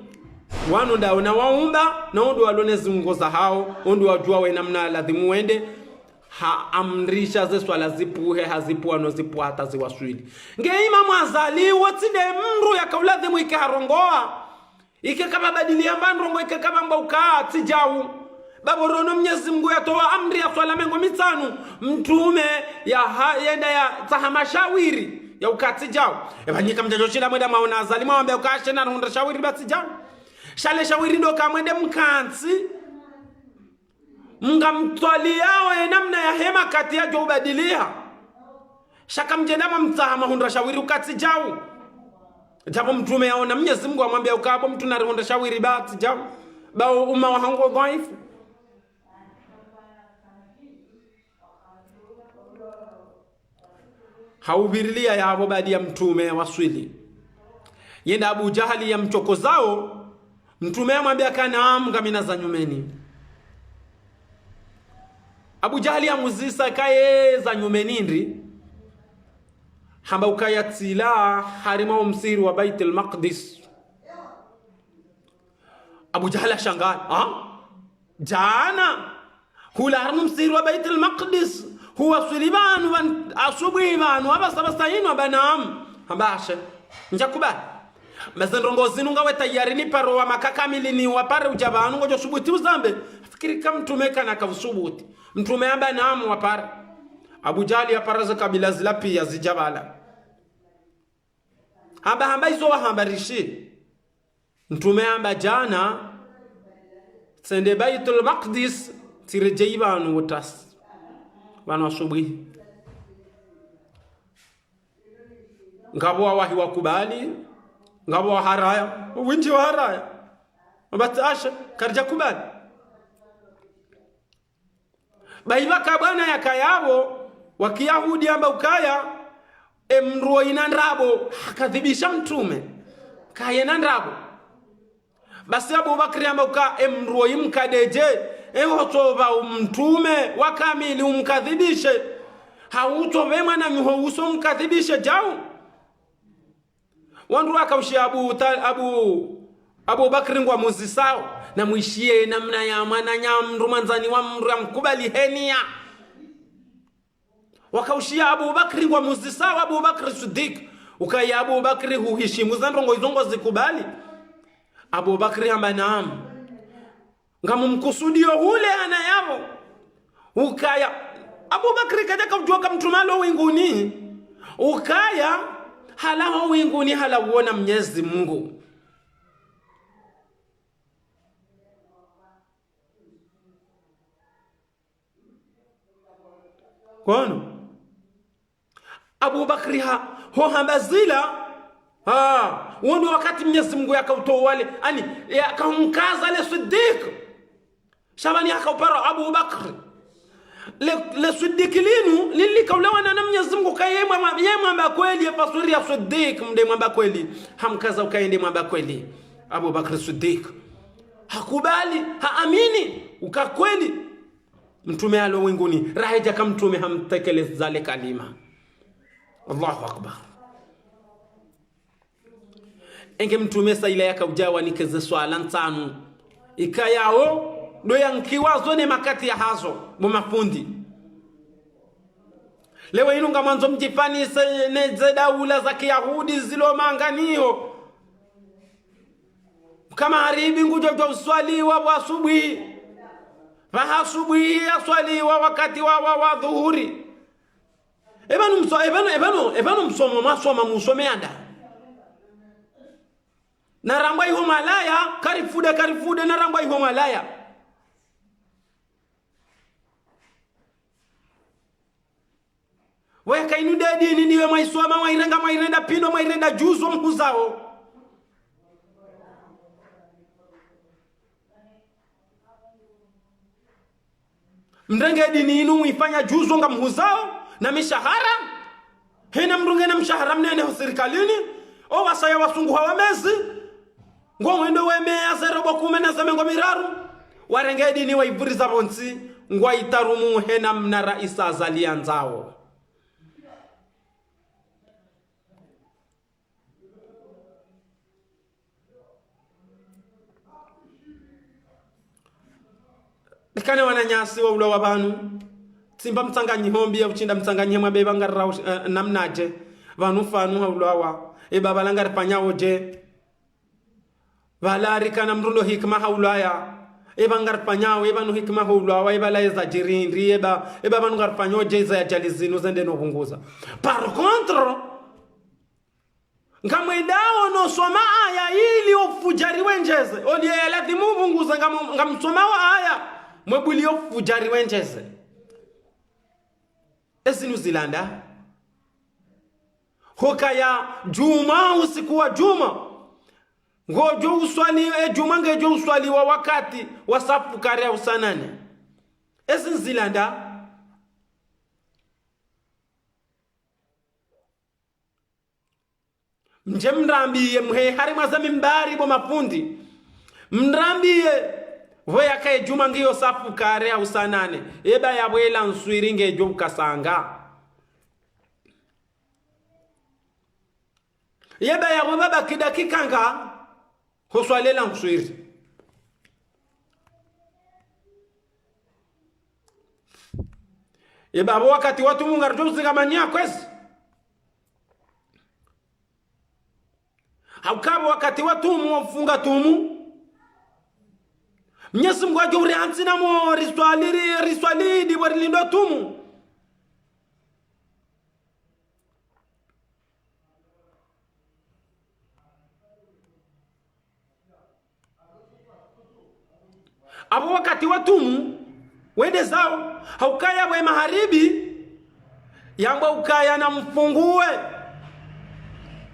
wanu ndawo na waumba, na wo ndo walo ne ziungo zahawo, wo ndo wadjuwa we namna ladhimu wende, ha amrisha ze swala zipvuhe, ha zipvuha no zipvuha hata ziwaswili. Nge Imamu Azali, wo tsi nde mndru yaka uladhimu ike harongowa, ike kapvabadili yamba ndrongoo, ike kapvamba uka tsi djau. Ba pvo rono Mnyezi Mungu yatowa amri ya swala mengo mitsanu, mtrume yaha-, yenda yatsaha mashawiri, ya uka tsi djau. Epva nyi kamdjadjo shinda mwenda mwaona Azali mwawambe uka she narihundra shawiri ba tsi djau. Sha le shawiri ndo ka mwende mkantsi, mngamtwaliyao ye namna yahe makati yadjo ubadiliha. Sha kamdjenda mwamtsaha mwahundra shawiri uka tsi djau. Djapvo mtrume yaona Mnyezi Mungu hamwambia uka pvo mtru narihundra shawiri ba tsi djau. Ba wo umma wahangu dhaifu. Haupvirilia yapvo baadi ya mtrume waswili. Yenda Abu Jahali yamchokozao, mtrume yamwambia ka naam, ngamina za nyumeni. Abu Jahali yamuzisa ka ye za nyumeni ndri, hamba ukaya tsila harimwa wo msihiri wa Baitul Maqdis. Abu Jahali hashangala, ha? Djana, hula harumwa msihiri wa Baitul Maqdis, huwaswili pvanu, pvan-, asubuhi pvanu, apvasa pvasa inu hamba naam. Hamba hashe, ndjakubali. Mba ze ndrongoo zinu ngawe tayari niparo wa Maka kamili niwapare udja pvanu ngodjo subuti uzambe. Hafikiri ka mtrume kana ka usubuti. Mtrume hamba naam wapare. Abu Jahali yapara ze kabila zila piya zidja pvala. Hamba, hamba izo wahamba rishi. Mtrume hamba djana, tsende Baitul Maqdis, tsiredjeyi pvanu utasi. Pvanu asubuhi. Ngapvo wawahi wakubali, ngapvo waharaya, wendji waharaya. Wamba tsi hashe, karidja kubali. Ba ipvaka bwana yakaya pvo, wa Kiyahudi hamba ukaya, e mndru wo yina ndrabo, hakadhibisha mtrume. Kayena ndrabo. Basi Abu Bakri hamba uka, e mndru wo yi mkadedje, e hotsopva umtrume wa kamili umkadhibishe. Hau utsopve mwananyaho uso umkadhibishe djau. Wandru wakaushiya Abu Ta-, Abu, Abu Bakri ngwamuzisao, na mwishiye namna ya mwananya mndru mwandzani wa mndru ya mkubali heniya. Wakaushiya Abu Bakri ngwamuzisao, Abu Bakri Siddiq. Ukaya Abu Bakri huhishimu za ndrongoo izo ngozikubali. Abu Bakri hamba naam. Ngamumkusudiyo hule ana yapvo. Ukaya, Abu Bakri kadjaka udjuwa ka mtrume halo winguni. Ukaya, halawa ho winguni hala uona Mnyezi Mungu. Kono Abu Bakri ha, ho hamba zila, ha, wo ndo wakati Mnyezi Mungu yakautowa le, ani, yakahumkaza le Siddiq. Sha pvani hakaupara Abu Bakri. Le, le Siddiq linu, lili kaulawana na Mnyezi Mungu ka ye mwa-, ye mwamba kweli, ye faswiri ya Siddiq, mnde mwamba kweli. Hamkaza uka ye nde mwamba kweli. Abu Bakri Siddiq. Hakubali, haamini, uka kweli. Mtrume halo winguni, raha idjaka mtrume hamtekeleza le kalima. Allahu Akbar. Enge mtrume sa ila yakaudja wanike ze swala ntsanu. Ikayao, ndo yankiwazo ne makati yahazo, bo mafundi. Leo inu ngamwandzo mdjifanise ne ze daula za Kiyahudi zilo manganiho. Ka magharibi ngudjo djo uswaliwa pvo asubuhi. Pvaha asubuhi yaswaliwa wakati wa, wa, wa dhuhuri. Epvanu mso-, epvanu, epvanu, epvanu msomo mwasoma musome yanda. Narambwa iho mwalaya, karifude, karifude, narambwa iho mwalaya. Pvo yaka inu nde dini ndiwe mwaisoma, mwairenga, mwairenda pindo, mwairenda juzu mhuzao. Mrenge dini inu mwifanya juzu ngamhuzao, na mishahara. Hena mdru ngena mshahara mnene ho sirikalini, o wasaya wasunguha wa mezi, ngo mwendo we meya ze robo kume na ze mengo miraru, warenge dini waivuriza pvontsi, ngwaitarumu hena mna raisi Azali yandzao. Rikane wananyasi waulawa pvanu. Tsimba mtsanganyiho mbi ya ushinda mtsanganyihe mwabe pvanga rau, eh, namnaje. Pvanu pvanu haulawa. Eba pvala ngarifanyao je. Pvala rikana mdru ndo hikima haulaya. Eba ngarifanyao, eba no hikima haulawa, eba la eza jirindri, eba, eba pvanu ngarifanyao je iza ya ajali zinu zende no pvunguza. Par contre, ngamwendao no soma aya ili o ufujari wendjeze. Oliye ya lazimu upvunguze ngam-, ngamsomao aya. Mwebuli o ufujari wendjeze. Ezinu zilanda. Hukaya djumwa usiku wa djumwa. Ngodjo uswali, e djumwa ngedjo uswaliwa wakati wa saa fukare ya usa nane. Ezinu zilanda. Mdje mrambiye mhe harimwa ze mimbari bo mafundi. Mrambiye pvo yaka e djumwa ngiyo saa fukare ya usa nane. Eba yapvo ela nswiri ngedjo ukasanga. Yeba yapvo pvabaki dakika nga hoswali ela nswiri. Yeba pvo wakati wa tumu ngaridjo uzingamanya kwezi. Hauka pvo wakati wa tumu, wa ufunga tumu. Mnyezi Mungu adjo uri hantsi na mo riswali, ri-, riswali idi pvo rilindo tumu. Apvo wakati wa tumu, wende zao, haukaya pvo ye maharibi, yamba ukaya na mfunguwe,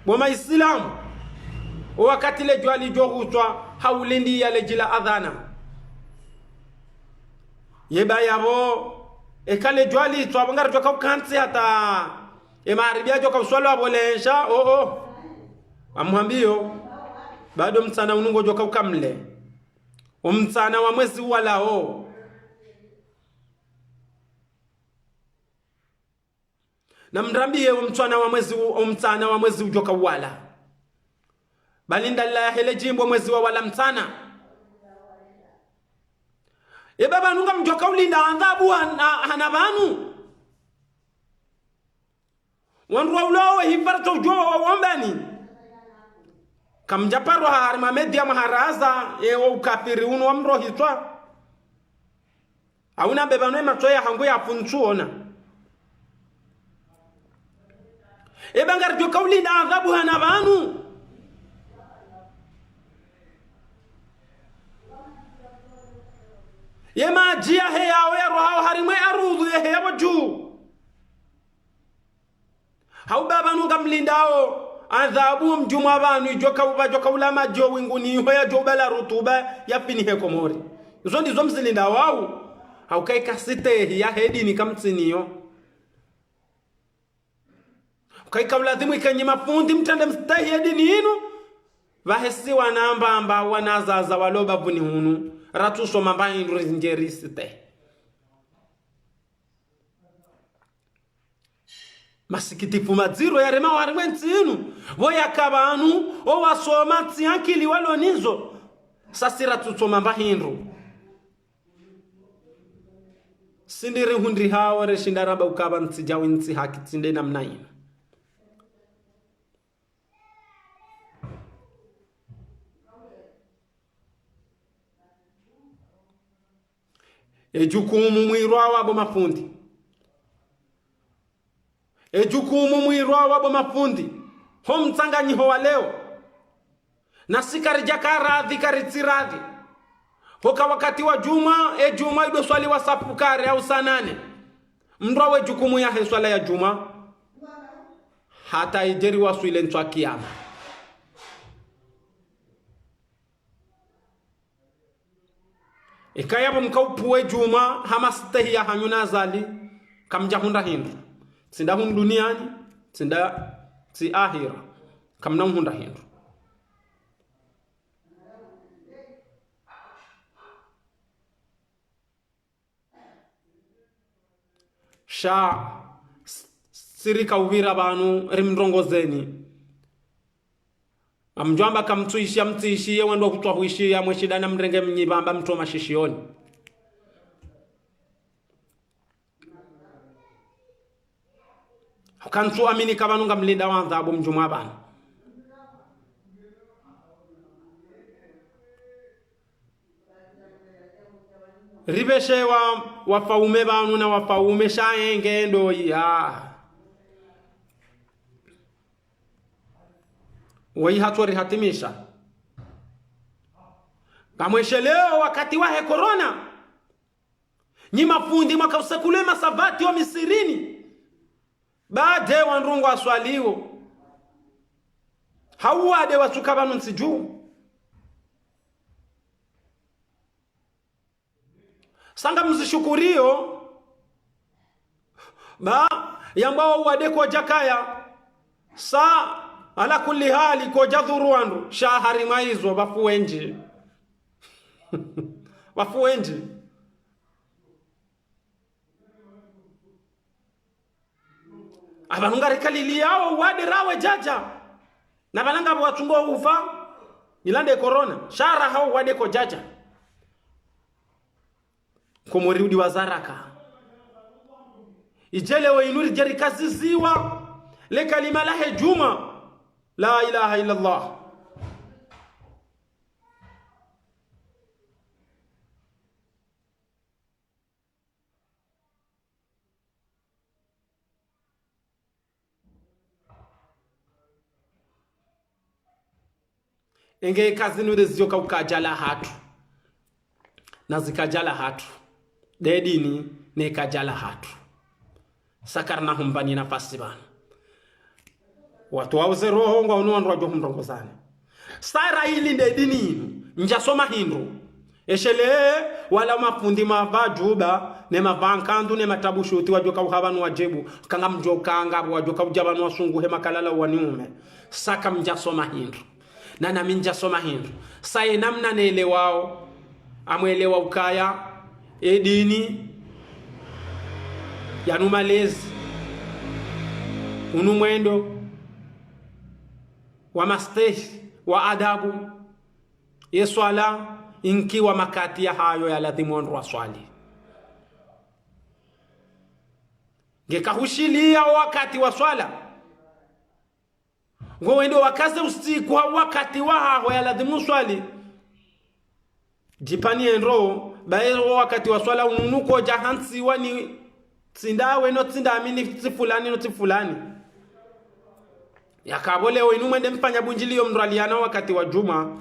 bo maisilamu, o wakati le djwa lidjo hutswa, haulindi ya ledji la adhana. Yeba yapvo, eka le djwa litswa, pvo ngaridjo ka ukantsi hata, e maharibi yadjo ka uswalwa pvo lensha, o, o. Amwambiyo, bado mtsana unu ngodjo ka ukamle. O mtsana wa mwezi uwalao. Na mrambiye o mtsana wa mwezi u-, o mtsana wa mwezi udjo ka uwala. Bali ndalila ya hele djimbo mwezi wawala mtsana. Eba pvanu ngamdjo ka ulinda adhabu hana, hana pvanu. Wandru waulawa we hifadhwi udjo wa waombani. Kamdja paro harimwa media mwaharaza, e, o ukafiri unu wa mrohitswa. Hauna be pvanu e matso yahangu yafu ntsuona. Eba ngaridjo ka ulinda adhabu hana pvanu. Ye madji yaheyao yarohao harimwa e arudhu yaheya pvo dju. Hau pvapvanu ngamlindao adhabu mdjumwa pvanu idjo ka uba, djo ka ula madji o winguni iho yadjo ubala rutuba yafinihe Komori. Izo ndizo mzilindao wau. Hauka ika sitehi yahe dini kamtsiniyo. Hauka ika ulazimu ika nyi mafundi mtrende mstehi ye dini inu. Pvahe si wana mbamba wana zaza walo bapvuni hunu. Ratsu soma mba hindru rindjeri sitehi. Masikitifu madziro yarema harimwa entsi inu. Pvo yaka pvanu, o wasoma tsi ankili walo nazo. Sasi ratsu soma mba hindru. Sindiri hundri hawo reshinda ramba ukaya ntsi djawi ntsi haki tsi nde namna inu. E jukumu mwirwawo bo mafundi. E jukumu mwirwawo bo mafundi. Ho mtsanganyiho wa leo. Na si karidja ka radhi, karitsi radhi. Hoka wakati wa djumwa, e djumwa ido swaliwa saa fukare au saa nane. Mndru awe jukumu yahe swala ya djumwa. hata idje riwaswili ntswa kiyama. Ikaya pvo mkaupvuwe djumwa ha mastehi yahanyu na Azali, kamdjahundra hindru. Tsi nda hunu duniani, tsi nda, tsi ahira. Kamna uhundra hindru. Sha, s-, sirika upvira pvanu, rimrongozeni. Amdjwamba kamtsuishiya, mtsuishiye, wendo kutswa huishiya, mweshida na mrenge mnyipvamba mtroma shishiyoni. Kantsu amini ka pvanu ngamlinda wandza apvo mdjumwa pvanu. Ripveshewa wafaume pvanu na wafaume sha yenge ndo iya. Woyi hatso rihatimisha. Kamwesheleo wakati wahe korona. Nyi mafundi mwakausekule masavati wo misirini. Baadhwi wandru ngwaswaliwo. Hau wade watsuka pvanu ntsi dju. Sa ngamzishukuriyo, ba, yambwa wo wade kodjakaya, sa, ala kulli hali kodjadhuru wandru, sha harimwa izo, pvafu wendji. Pvafu wendji. Apvanu ngarikaliliyawo wade rawe djadja. Na pvala ngapvo watsungo ufa, ilande korona. Sha raha wo wade kodjadja. Komori udi wa zaraka. Idje leo inu ridje rikaziziwa le kalima lahe djumwa. La ilaha illallah. Enge kazi nure zio ka ukadjala hatru. Na zikadjala hatru. Dedini ne kadjala hatru. Sa karina humbani nafasi pvanu. Watru wauze roho ngwaono wandru wadjo humrongozani. Sa ra ili nde dini inu, ndjasoma hindru. Eshele wala mafundi mapva djuba, ne mapva nkandu, ne matabu shuti, wadjoka uha pvanu wadjebu, kanga mdjoka ngapvo, wadjoka udja pvanu wasunguhe makalala waniume. Sa kamdjasoma hindru. Na nami ndjasoma hindru. Sa ye namna nelewao, amwelewa ukaya, edini, yanu malezi, unu mwendo, wa mastehi, wa adabu, ye swala, inki wa makati yahayo ya ladhimu wandru waswali. Nge kahushiliya wakati wa swala. Ngo wendo wakaze usiku ha wakati wahaho ya ladhimu uswali. Djipvani endro, baye wo wakati wa swala unu nuko dja hantsiwa ni tsi ndawe no tsi ndami ni tsi fulani no tsi fulani. Yaka pvo leo inu mwende mfanya bundjiliyo mndru aliyana wakati wa djumwa.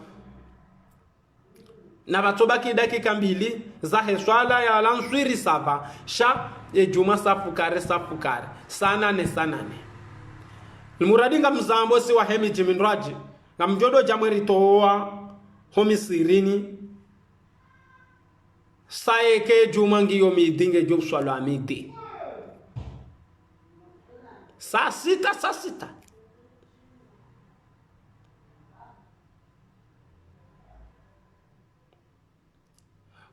Na pvatsobaki dakika mbili, zahe swala ya lanswiri sava, sha, ye djumwa sa fukare, sa fukare, sa nane, sa nane. Limuradi ngamzambo si wahe midji mindrwadji, ngamdjo dodja mweritowa, ho misirini, sa yeke djumwa ngiyo midi ngedjo uswalwa midi. Sa sita, sa sita.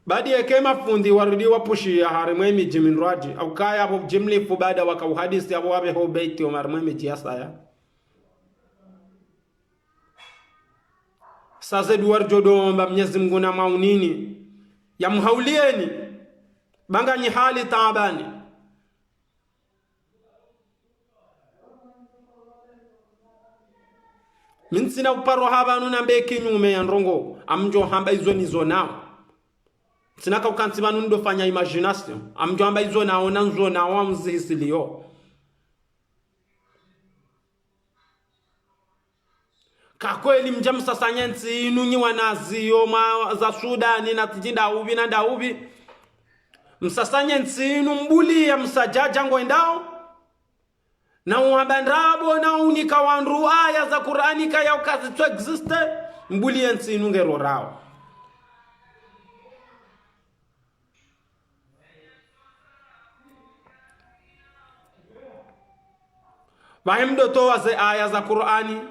Badi yeke mafundi warudi wapvushiya harimwa emidji mindrwadji, au kaya apvo djimlifu baada waka uhadisi apvo wapveho beiti omo harimwa emidji yasaya. Sa ze duwa ridjo domba Mnyezi Mngu na maunini, ya muhauliyeni, ba nganyi hali taabani. Mi ntsina uparo ha pvanu nambe kinyume ya ndrongo, amdjo hamba izo nizonao. Ntsina ka ukantsi pvanu ndo fanya imagination, amdjo hamba izo naona nzonao amzihisiliyo. Ka kweli mdja msasanye ntsi inu nyi wanaziyo mwa za Sudani na tiji ndaupvi na ndaupvi. Msasanye ntsi inu mbuliya msadjadja ngwendao. Na uhamba ndrabo na unika wandru aya za Kur'ani kaya ukazitso existe, mbuli ye ntsi inu ngerorao. Pvahe mdo towa ze aya za Kur'ani,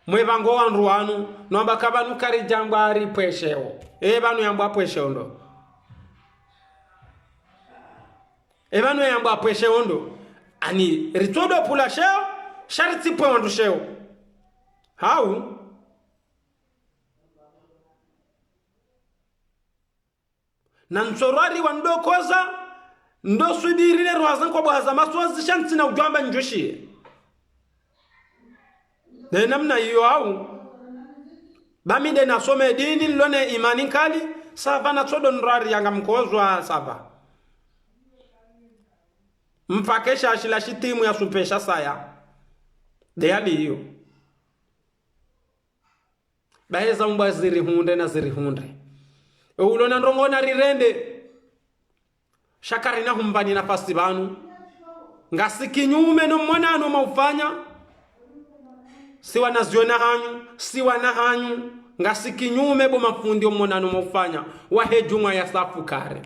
mwepvango wandru wanu, nwamba ka pvanu karidjambwa ripve sheo. E pvanu yambwa pve sheo ndo. E pvanu yambwa pve sheo ndo. Ani ritsodo pvula sheo, sha ritsipve wandru sheo. Hau? Na ntsorwari wa ndokoza, ndo swubiri le rwaza nkwa bwaza masozi sha ntsina udjwamba ndjushiye. Ne namna iyo hau. Ba mi nde nasome dini, nilo ne imani nkali, ça va natsodo nrwari yanga mkozwa, ça va. Mpvake sha shila shitimu ya supesha saya. Nde hali iyo. Bahe za umbwa zirihundre na zirihundre. E ulo na ndrongo na rirende. Sha karina humvani nafasi pvanu. Ngasi kinyume no mwonano mwaufanya. Si wanazioni hanyu, si wana hanyu. Ngasi kinyume bo mafundi o mwonano mwaufanya. Wahe djumwa ya safu kare.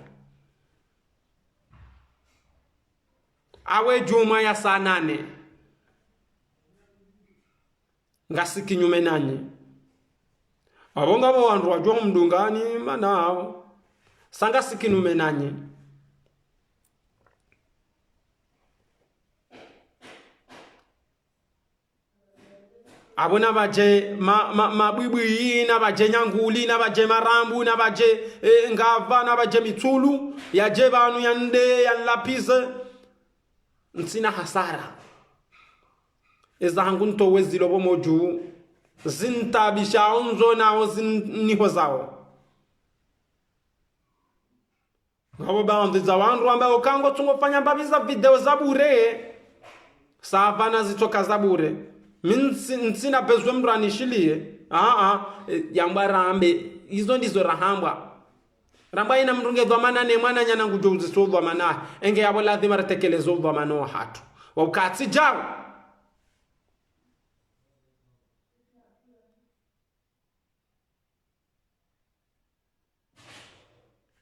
Awe djumwa ya saa nane. Ngasi kinyume nanyi. Apvo ngapvo wandru wadjuwa humdungani mana awo. Sa ngasi kinyume nanyi. Apvo na pvadje ma, ma, mabwibwi, na pvadje nyanguli, na pvadje marambu, na pvadje, eh, ngapva, na pvadje mitsulu, yadje pvanu yande, yanlapize. Ntsina hasara. Eza hangu ntowe zilo pvo modju, zintabisha ondzo nao zinihozao. Ngapvo baandzi za wandru wamba oka ngotsungo fanya mbapvi za video za bure. Ça va nazitsoka za bure. Mi ntsi, ntsina bezwe mndru anishiliye. Aa, e, yambwa rambe. Izo ndizo rahambwa. Rambwa ina mndru nge dhwamana ne mwananya na ngudjo uzisa udhwamana. Enge yapvo lazima ritekeleze udhwamana wahatru. Wa ukatsi djau.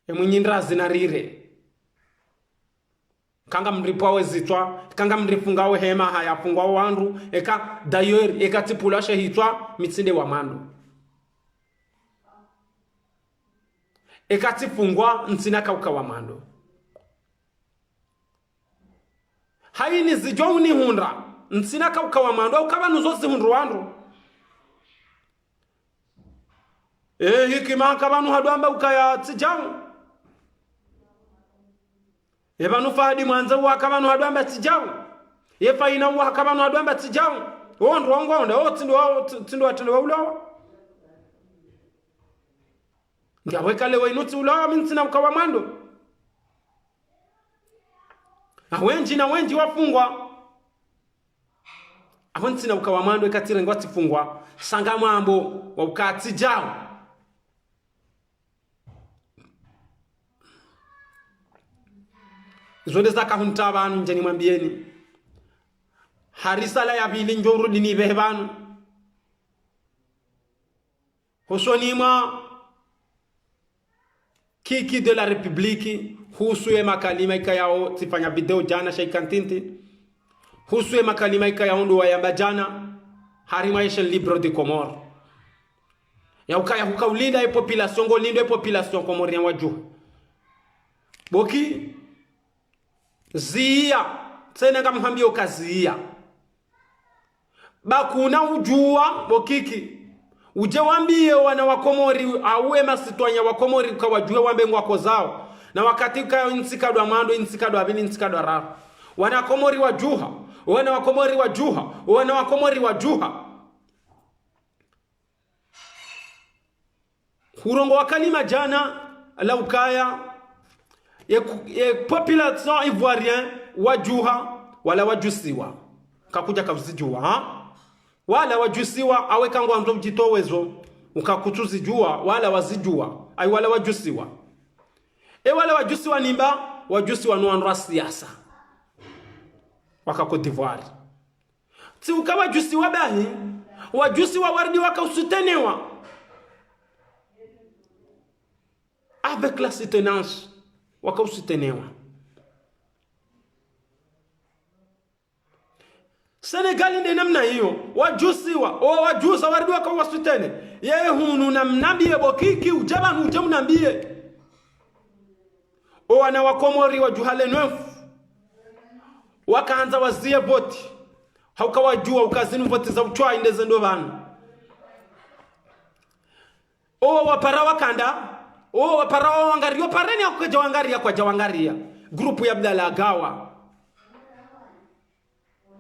E mwinyi ndrazi na rire. Ka ngamripvwao ezitswa, ka ngamrifungao hema haya fungwao wandru, eka d'ailleurs, eka tsipvulwa she hitswa, mi tsi nde wa mwando. Eka tsifungwa, ntsina kauka wa mwando. Hayini zidjo unihundra, ntsina kauka wa mwando, au ka pvanu zo zihundru wandru. E, hikima ka pvanu hadwamba ukaya tsi djau. E pvanu Fahadi Mwandze uwa ka pvanu hadwamba tsi djau. Ye Faina uwa ka pvanu hadwamba tsi djau. O ndrongo nda, o tsi ndo wa, tsi, tsi ndo wa, tsi ndo wa ulawa. Ngapvo eka leo inu tsi ulawa mi ntsina uka wa mwando. Na wendji na wendji wafungwa. Apvo ntsina uka wa mwando eka tsirengwa tsifungwa. Sa ngamwambo wa ukatsi djau. Izo nde zaka hunta pvanu ndje nimwambiyeni. Ha risala ya pvili ndjo urudi nipvehe pvanu. Hosoni mwa Kiki de la République, husu ye makalima ikayao tsifanya video djana sha ika ntiti. Husu ye makalima ikayao ndo wayamba djana, harimwa ye chaîne Libre des Comores. Ya ukaya huka ulinda ye population, ngo lindo ye population comorien wadjuha. Bo Kiki, ziya, tsena ngamhambiyo ka ziya. Ba kuna udjuwa, bo Kiki. Udje wambiye wana wa Komori, awe masitwanya wa Komori ka wadjuhe wambe ngwakozao. Na wakati ka intsi kadwa mwando, intsi kadwa pvili, intsi kadwa raru. Wana Komori wadjuha, wana wa Komori wadjuha, wana wa Komori wadjuha. Hurongowa kalima djana, la ukaya, ye, ye population ivoirienne wadjuha, wala wadjusiwa. Kakudja kavuzidjuwa, ha? Wala wadjusiwa, awe ka ngwandzo udjitowezo, uka kutsuzidjuwa, wala wazidjuwa, ayi wala wadjusiwa. E wala wadjusiwa nimba, wadjusiwa no wandru wa siasa. Waka Côte d'Ivoire. Tsi uka wadjusiwa bahi, wadjusiwa warudi waka usoutenewa. Avec la soutenance, waka usoutenewa. Sénégal nde namna iyo, wadjusiwa, o wadjusa warudi waka wasoutener. Yeye hunu namnambiye bo Kiki, udja pvanu udje mnambiye. O wana wa Komori wadjuha le neuf, wakahandza waziye voti. Hauka wadjuwa uka zinu voti za utswa inde zendo pvanu. O wapara wakanda, o wapara wawangariya, o pareni ya kwadja wangariya, kwadja wangariya. Groupe ya Abdallah Gawa.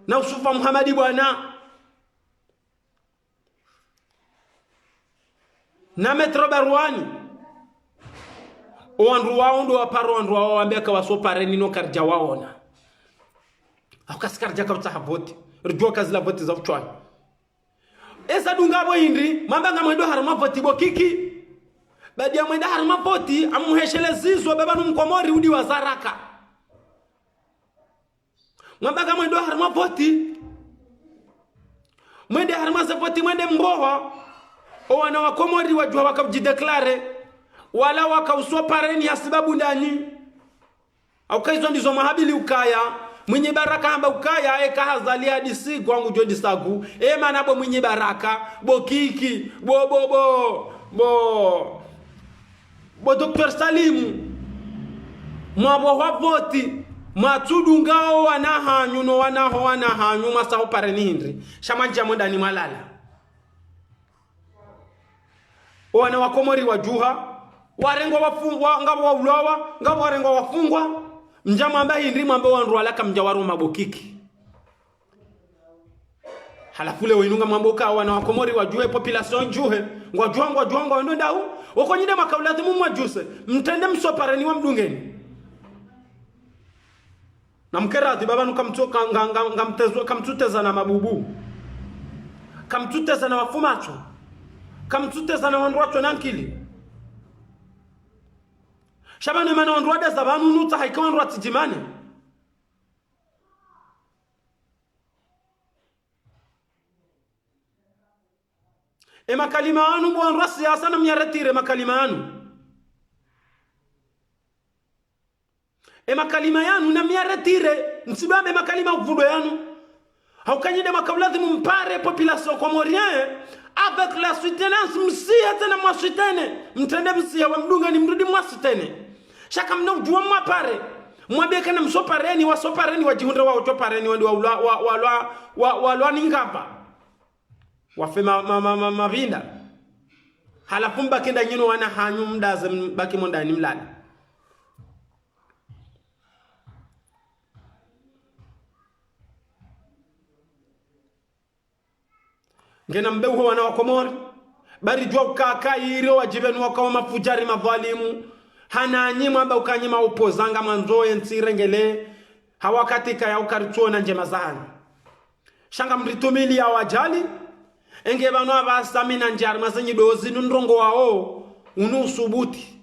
Na Usufa Muhamadi bwana. Na Maître Barwani. O wandru wawo ndo wapara wandru wawo wambe ka wasopareni no karidja waona. Hauka si karidja ka utsaha voti. Ridjuwa ka zila voti za utswa. Eza dunga bo hindri, mwamba ngamwendo harumwa voti bo Kiki. Baada ya mwenda harumwa voti, amuheshelezizwa baba nu mkomori udi wa zaraka. Mwamba ngamwendo harumwa voti. Mwende harumwa ze voti, mwende mboha. O wana wa Komori wadjuha waka udjidéclarer. Wala waka usopareni ya sibabu ndani. Hauka izo ndizo mahabili ukaya, Mwinyi Baraka hamba ukaya, eka hazali hadisi gwangu djo disagu, e mana bo Mwinyi Baraka, bo Kiki, bo, bo, bo, bo, bo Docteur Salimu, mwapvohwa voti, mwatsudunga o wana hanyu, no wana ho wana hanyu, mwasaho pareni hindri, sha mwandjia mo ndani mwalala. O wana wa Komori wadjuha, warengwa wafungwa, ngapvo waulawa, ngapvo warengwa wafungwa. Mdja mwamba hindri mwamba wandru wala kamdja waruma bo Kiki. Halafu leo inu ngamwamba uka wana wa Komori wadjuhe, population idjuhe, ngwadjuha, ngwadjuha, ngwendo ndau. Oko nyi nde mwaka ulazimu mwadjuse, mtrende msopareni wamdungeni. Na mkeradhi baba nu kamtso-, ka-, nga-, nga-, ngamtezwa-, kamtsuteza na mabubu. Kamtsuteza na wafumatso. Kamtsuteza na wandru watso na nkili. Sha pvanu e mana wandru wadeza pvanu nutsaha ika wandru watsidjimane. E makalima yanu bo wandru wa siasa namyaretire makalima yanu. E makalima yanu namyaretire, ntsidwambe makalima uvudo yanu. Hauka nyi nde mwaka ulazimu mpare population comorienne, avec la soutenance, msiye tsena mwasoutener, mtrende msiye wamdungeni mrudi mwasoutener. Sha kamna udjuwa mwapare, mwambe eka namsopareni, wasopareni, wadjihundre wawo tsopareni, wandi wa ulwa, wa, wa lwa, wa, wa lwa ningapva. Wafe ma, ma, ma, ma, mapvinda. Halafu mbaki nda nyi no wana hanyu mdaze mbaki mo ndani mlale. Ngena mbe uho wana wa Komori. Bari djuwa uka kairi o wadjipvenu waka wa mafudjari madhwalimu. Hana nyi mwamba uka nyi maopposant ngamwandzo ye ntsi irengele. Ha wakati kaya uka ritsuona ndjema zahanyu. Sha ngamritumiliya wadjali, enge pvanu apvasa mi nandjia harimwa ze nyido zinu ndrongowawo, unu usubuti,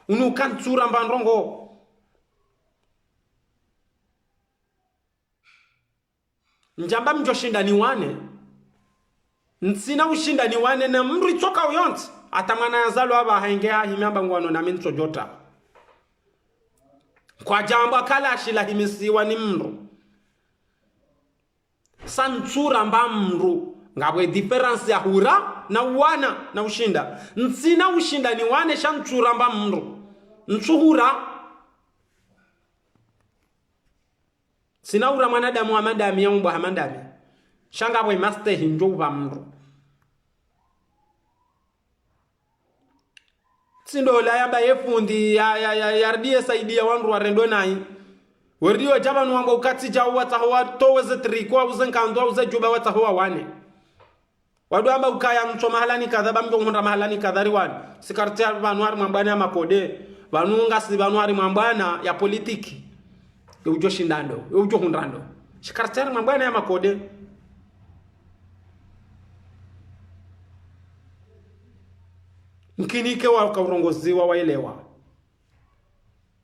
unu uka ntsuramba ndrongo. Ndjamba mdjoshinda niwane, ntsina ushinda niwane na mdru itsoka uyontsi, hata mwana yazalwa apvaha enge hahimi amba ngwano nami ntsodjota. Kwadjambwa kala ashilahimisiwa ni mdru. Sa ntsuramba mdru. Ngapvo e différence ya hura na uwana na ushinda. Ntsina ushinda niwane sha ntsuramba mdru. Ntsuhura. Ntsina hura mwanadamu hama ndami ya umbwa hama ndami. Sha ngapvo e mastehi ndjo upva mdru. Tsi ndo ola yamba ye fundi ya, ya, ya, yaridie saidia wandru warendo nayi. Werdio dja pvanu wamba uka tsi djau watsaho watowe ze tricot, au ze nkandu, au ze djuba watsaho wawane. Wadu wamba ukaya mtso mahalani kadha, ba mdjo hundra mahalani kadha riwane. Si kartsi ya pvanu harimwa mbwana ya makode. Pvanu ngasi pvanu harimwa mbwana ya politiki. Ye udjo shinda ndo, ye udjo hundra ndo. Shi kartsi ya harimwa mbwana ya makode. Mkinike waka urongoziwa waelewa.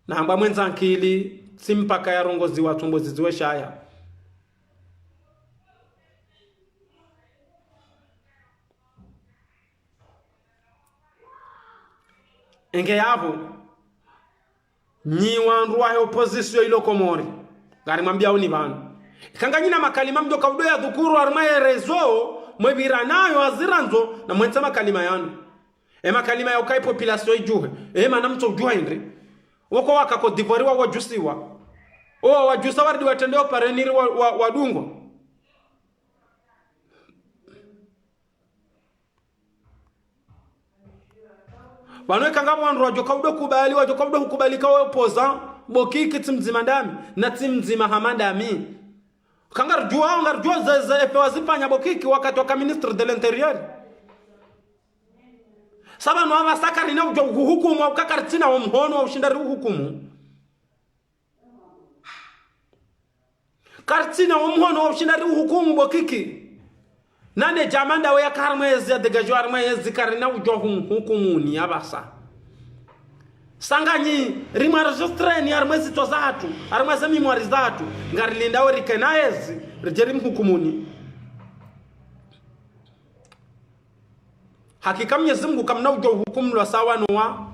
Na hamba mwendza nkili, tsi mpaka yarongoziwa tsombo ziziwe shaya. Enge yapvo, nyi wandru wahe opposition ilo Komori, ngarimwambiao ni pvanu. Eka nganyina makalima mdjo kaudo yadhukuru harumwa ye réseau, mwepvira nayo hazirandzo, na mwentse makalima yanu. E makalima ya ukayi population idjuhe. E mana mtso udjuha indri. Woko waka Côte d'Ivoire wa wadjusiwa. O wadjusa waridi watrende o parrain ili wa, wa, wadungwa. Pvanu eka ngapvo wandru wadjo kaudo kubali, wadjo kaudo hukubali ka opposant, Bokiki tsi mdzima ndami, na tsi mdzima hama ndami. Eka ngaridjuao, ngaridjuao ze, ze effet wazifanya Bokiki wakati waka ministre de l'intérieur. Sa pvanu apvasa karina udjo uhukumu, au ka karitsina wo mhono wa ushinda riuhukumu. Karitsina wo mhono wa ushinda riuhukumu Bokiki. Nane djama ndawe yaka harumwa yezi ya dégagé harumwa yezi karina udjo humhukumuni apvasa. Sa nganyi rimwa enregistreni harumwa ezitswa zahatru, harumwa ze mémoire zahatru, ngarilindao rike na yezi, ridje rimhukumuni. Hakika Mnyezi Mungu kamna udjo uhukumu lwa sawa no wa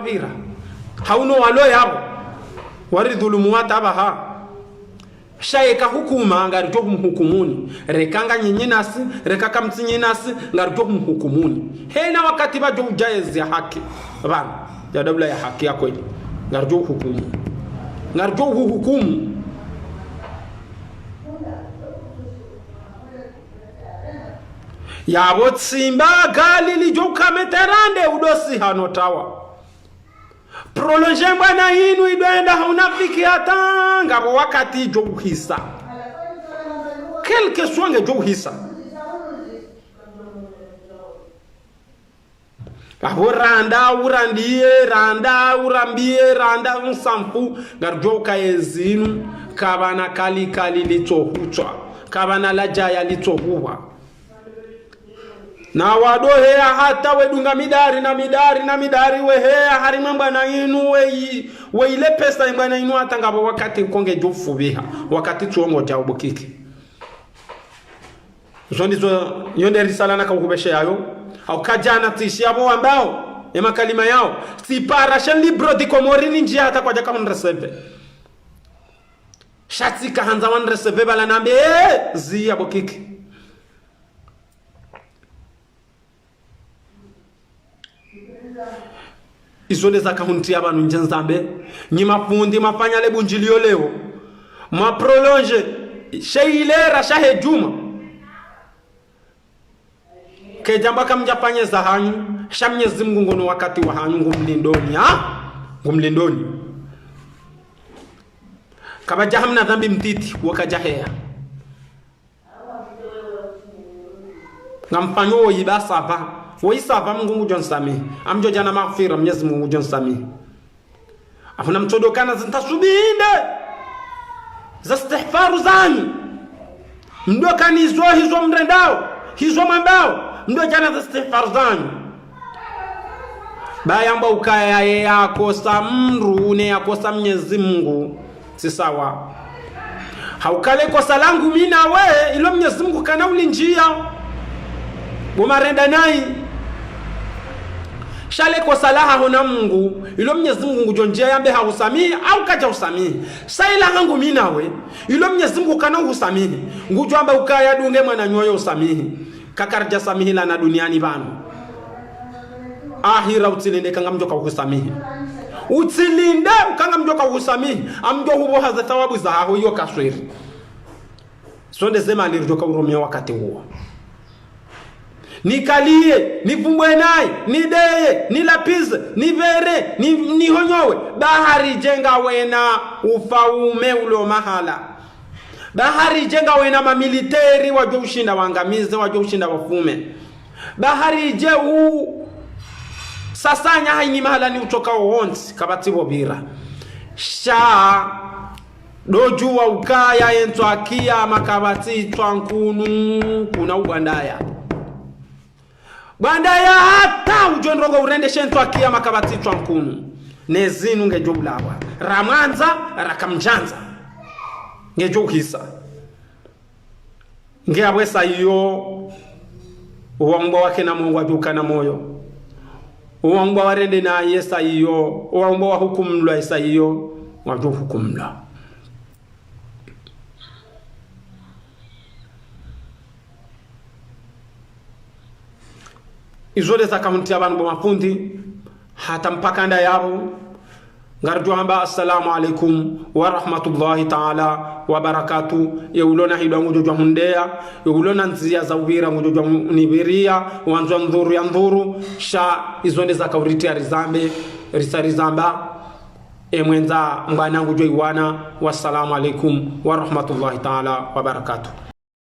pvira. Hauno walo yapvo, waridhulumu wata apvaha. Sha yeka hukuma, ngaridjo humhukumuni. Reka nganyi nasi, reka kamtsi nyi nasi, ngaridjo humhukumuni. Hena wakati pvadjo udja yezi ya haki. Pvanu, ya daula ya haki ya kweli. Ngaridjo uhukumu. Ngaridjo uhukumu. Yapvo tsimba gali lidjo uka meterande udosi hano tawa. Prolongé mbwana inu ido enda ha unafiki hata ngapvo wakati idjo uhisa. Quelque soit ngedjo uhisa. Apvo randa, urandiye, randa, urambiye, randa, unsampu, ngaridjo uka yezi inu, kapvana kali kali litso hutswa, kapvana ladjaya litso huwa. Na wado heya hata wedunga midari na midari na midari weheya harimwa mbwana inu weyi, weyile pesa mbwana inu hata ngapvo wakati konge djo ufupviha, wakati tsuongo djao Bokiki. Zo ndizo, yo nde risala naka uhupveshe yayo. Hauka djana tsishi yapvo wambao, e makalima yao. Tsipara shen libro di Komori ni ndjia hata kwadjaka hun recevé. Sha tsika handza wan recevé pvala nambe, eh, ziya Bokiki. Izo nde zaka huntriya pvanu ndje nzambe. Nyi mafundi mafanya le bundjiliyo leo. Mwa prolongé, she ilera shahe djuma. Kedjamba kamdjafanye zahanyu, sha Mnyezi Mungu ngono wakati wahanyu ngumlindoni, ha? Ngumlindoni. Kapvadja hamna dhambi mtiti, wo kadjaheya. Ngamfanyo woyi ba ça va. Woyi ça va, Mungu ngudjo nsamihi. Amdjo djana maghfira, Mnyezi Mungu ngudjo nsamihi. Afuna mtsodo kana zintasubinde. Za istighfaru zanyu. Mdo kanizo hizo mrendao, hizo mwambao. Mdo djana za istighfaru zanyu. Ba yamba ukaya ye yakosa mdru, ne yakosa Mnyezi Mungu. Tsi sawa. Hauka le kosa langu mi nawe, ilo Mnyezi Mungu kana ulindjiya. Bo marenda nayi. Sha le kosa lahaho na Mungu, ilo Mnyezi Mungu ngudjo ndjiya yambe hahusamihi, au kadja husamihi. Sha ilahangu mi nawe, ilo Mnyezi Mungu kana uhusamihi. Ngudjo amba ukaya dunge mwananyo yo usamihi. Kakaridja samihilana duniani pvanu. Ahira utsilinde kanga mdjoka uhusamihi. Utsilinde ukanga mdjoka uhusamihi. Amdjo hupvoha ze thawabu zahaho iyo kaswiri. Zo nde ze mali ridjoka urumia wakati uwo. Nikaliye, nivumbwe nayi, nideye, nilapize, nipvere, ni, nihonyowe. Ba haridje ngawena ufaume ulo mahala. Ba haridje ngawena mamiliteri wadjo ushinda wangamize, wadjo ushinda wafume. Ba haridje u sasanya hayina mahala ni utoka wontsi, kapvatsi pvo pvira. Sha dodjuwa ukaya ye ntswa kiyama kapvatsi ntswa nkunu kuna ubwandaya. Bwandaya hata udjo ndrongo urendeshe ntswa kiyama kapvatsi ntswa nkunu. Ne zinu ngedjo ulawa. Ramwandza, rakamdjandza. Ngedjo uhisa. Nge apvwesa iyo. Owaumbwa wakena moyo ngwadjo ukana moyo. Owaumbwa warende na yesa iyo. Owaumbwa wahukumulwa yesa iyo, ngwadjo hukumulwa. Izo nde zaka hunitriya pvanu bo mafundi, hata mpaka ndayapvo. Ngaridjo hamba assalamu alaikum wa rahmatullahi taala wa barakatuh. Ye ulona hidwa ngudjo djwa hundeya, ye ulona ndziya za upvira ngudjo djwa nipviriya, wandzwa ndhuru ya ndhuru, sha izo nde zaka huritriya rizambe, risa rizamba, emwendza mbwana ngudjo iwana. Wassalamu alaikum wa rahmatullahi taala wa barakatuh.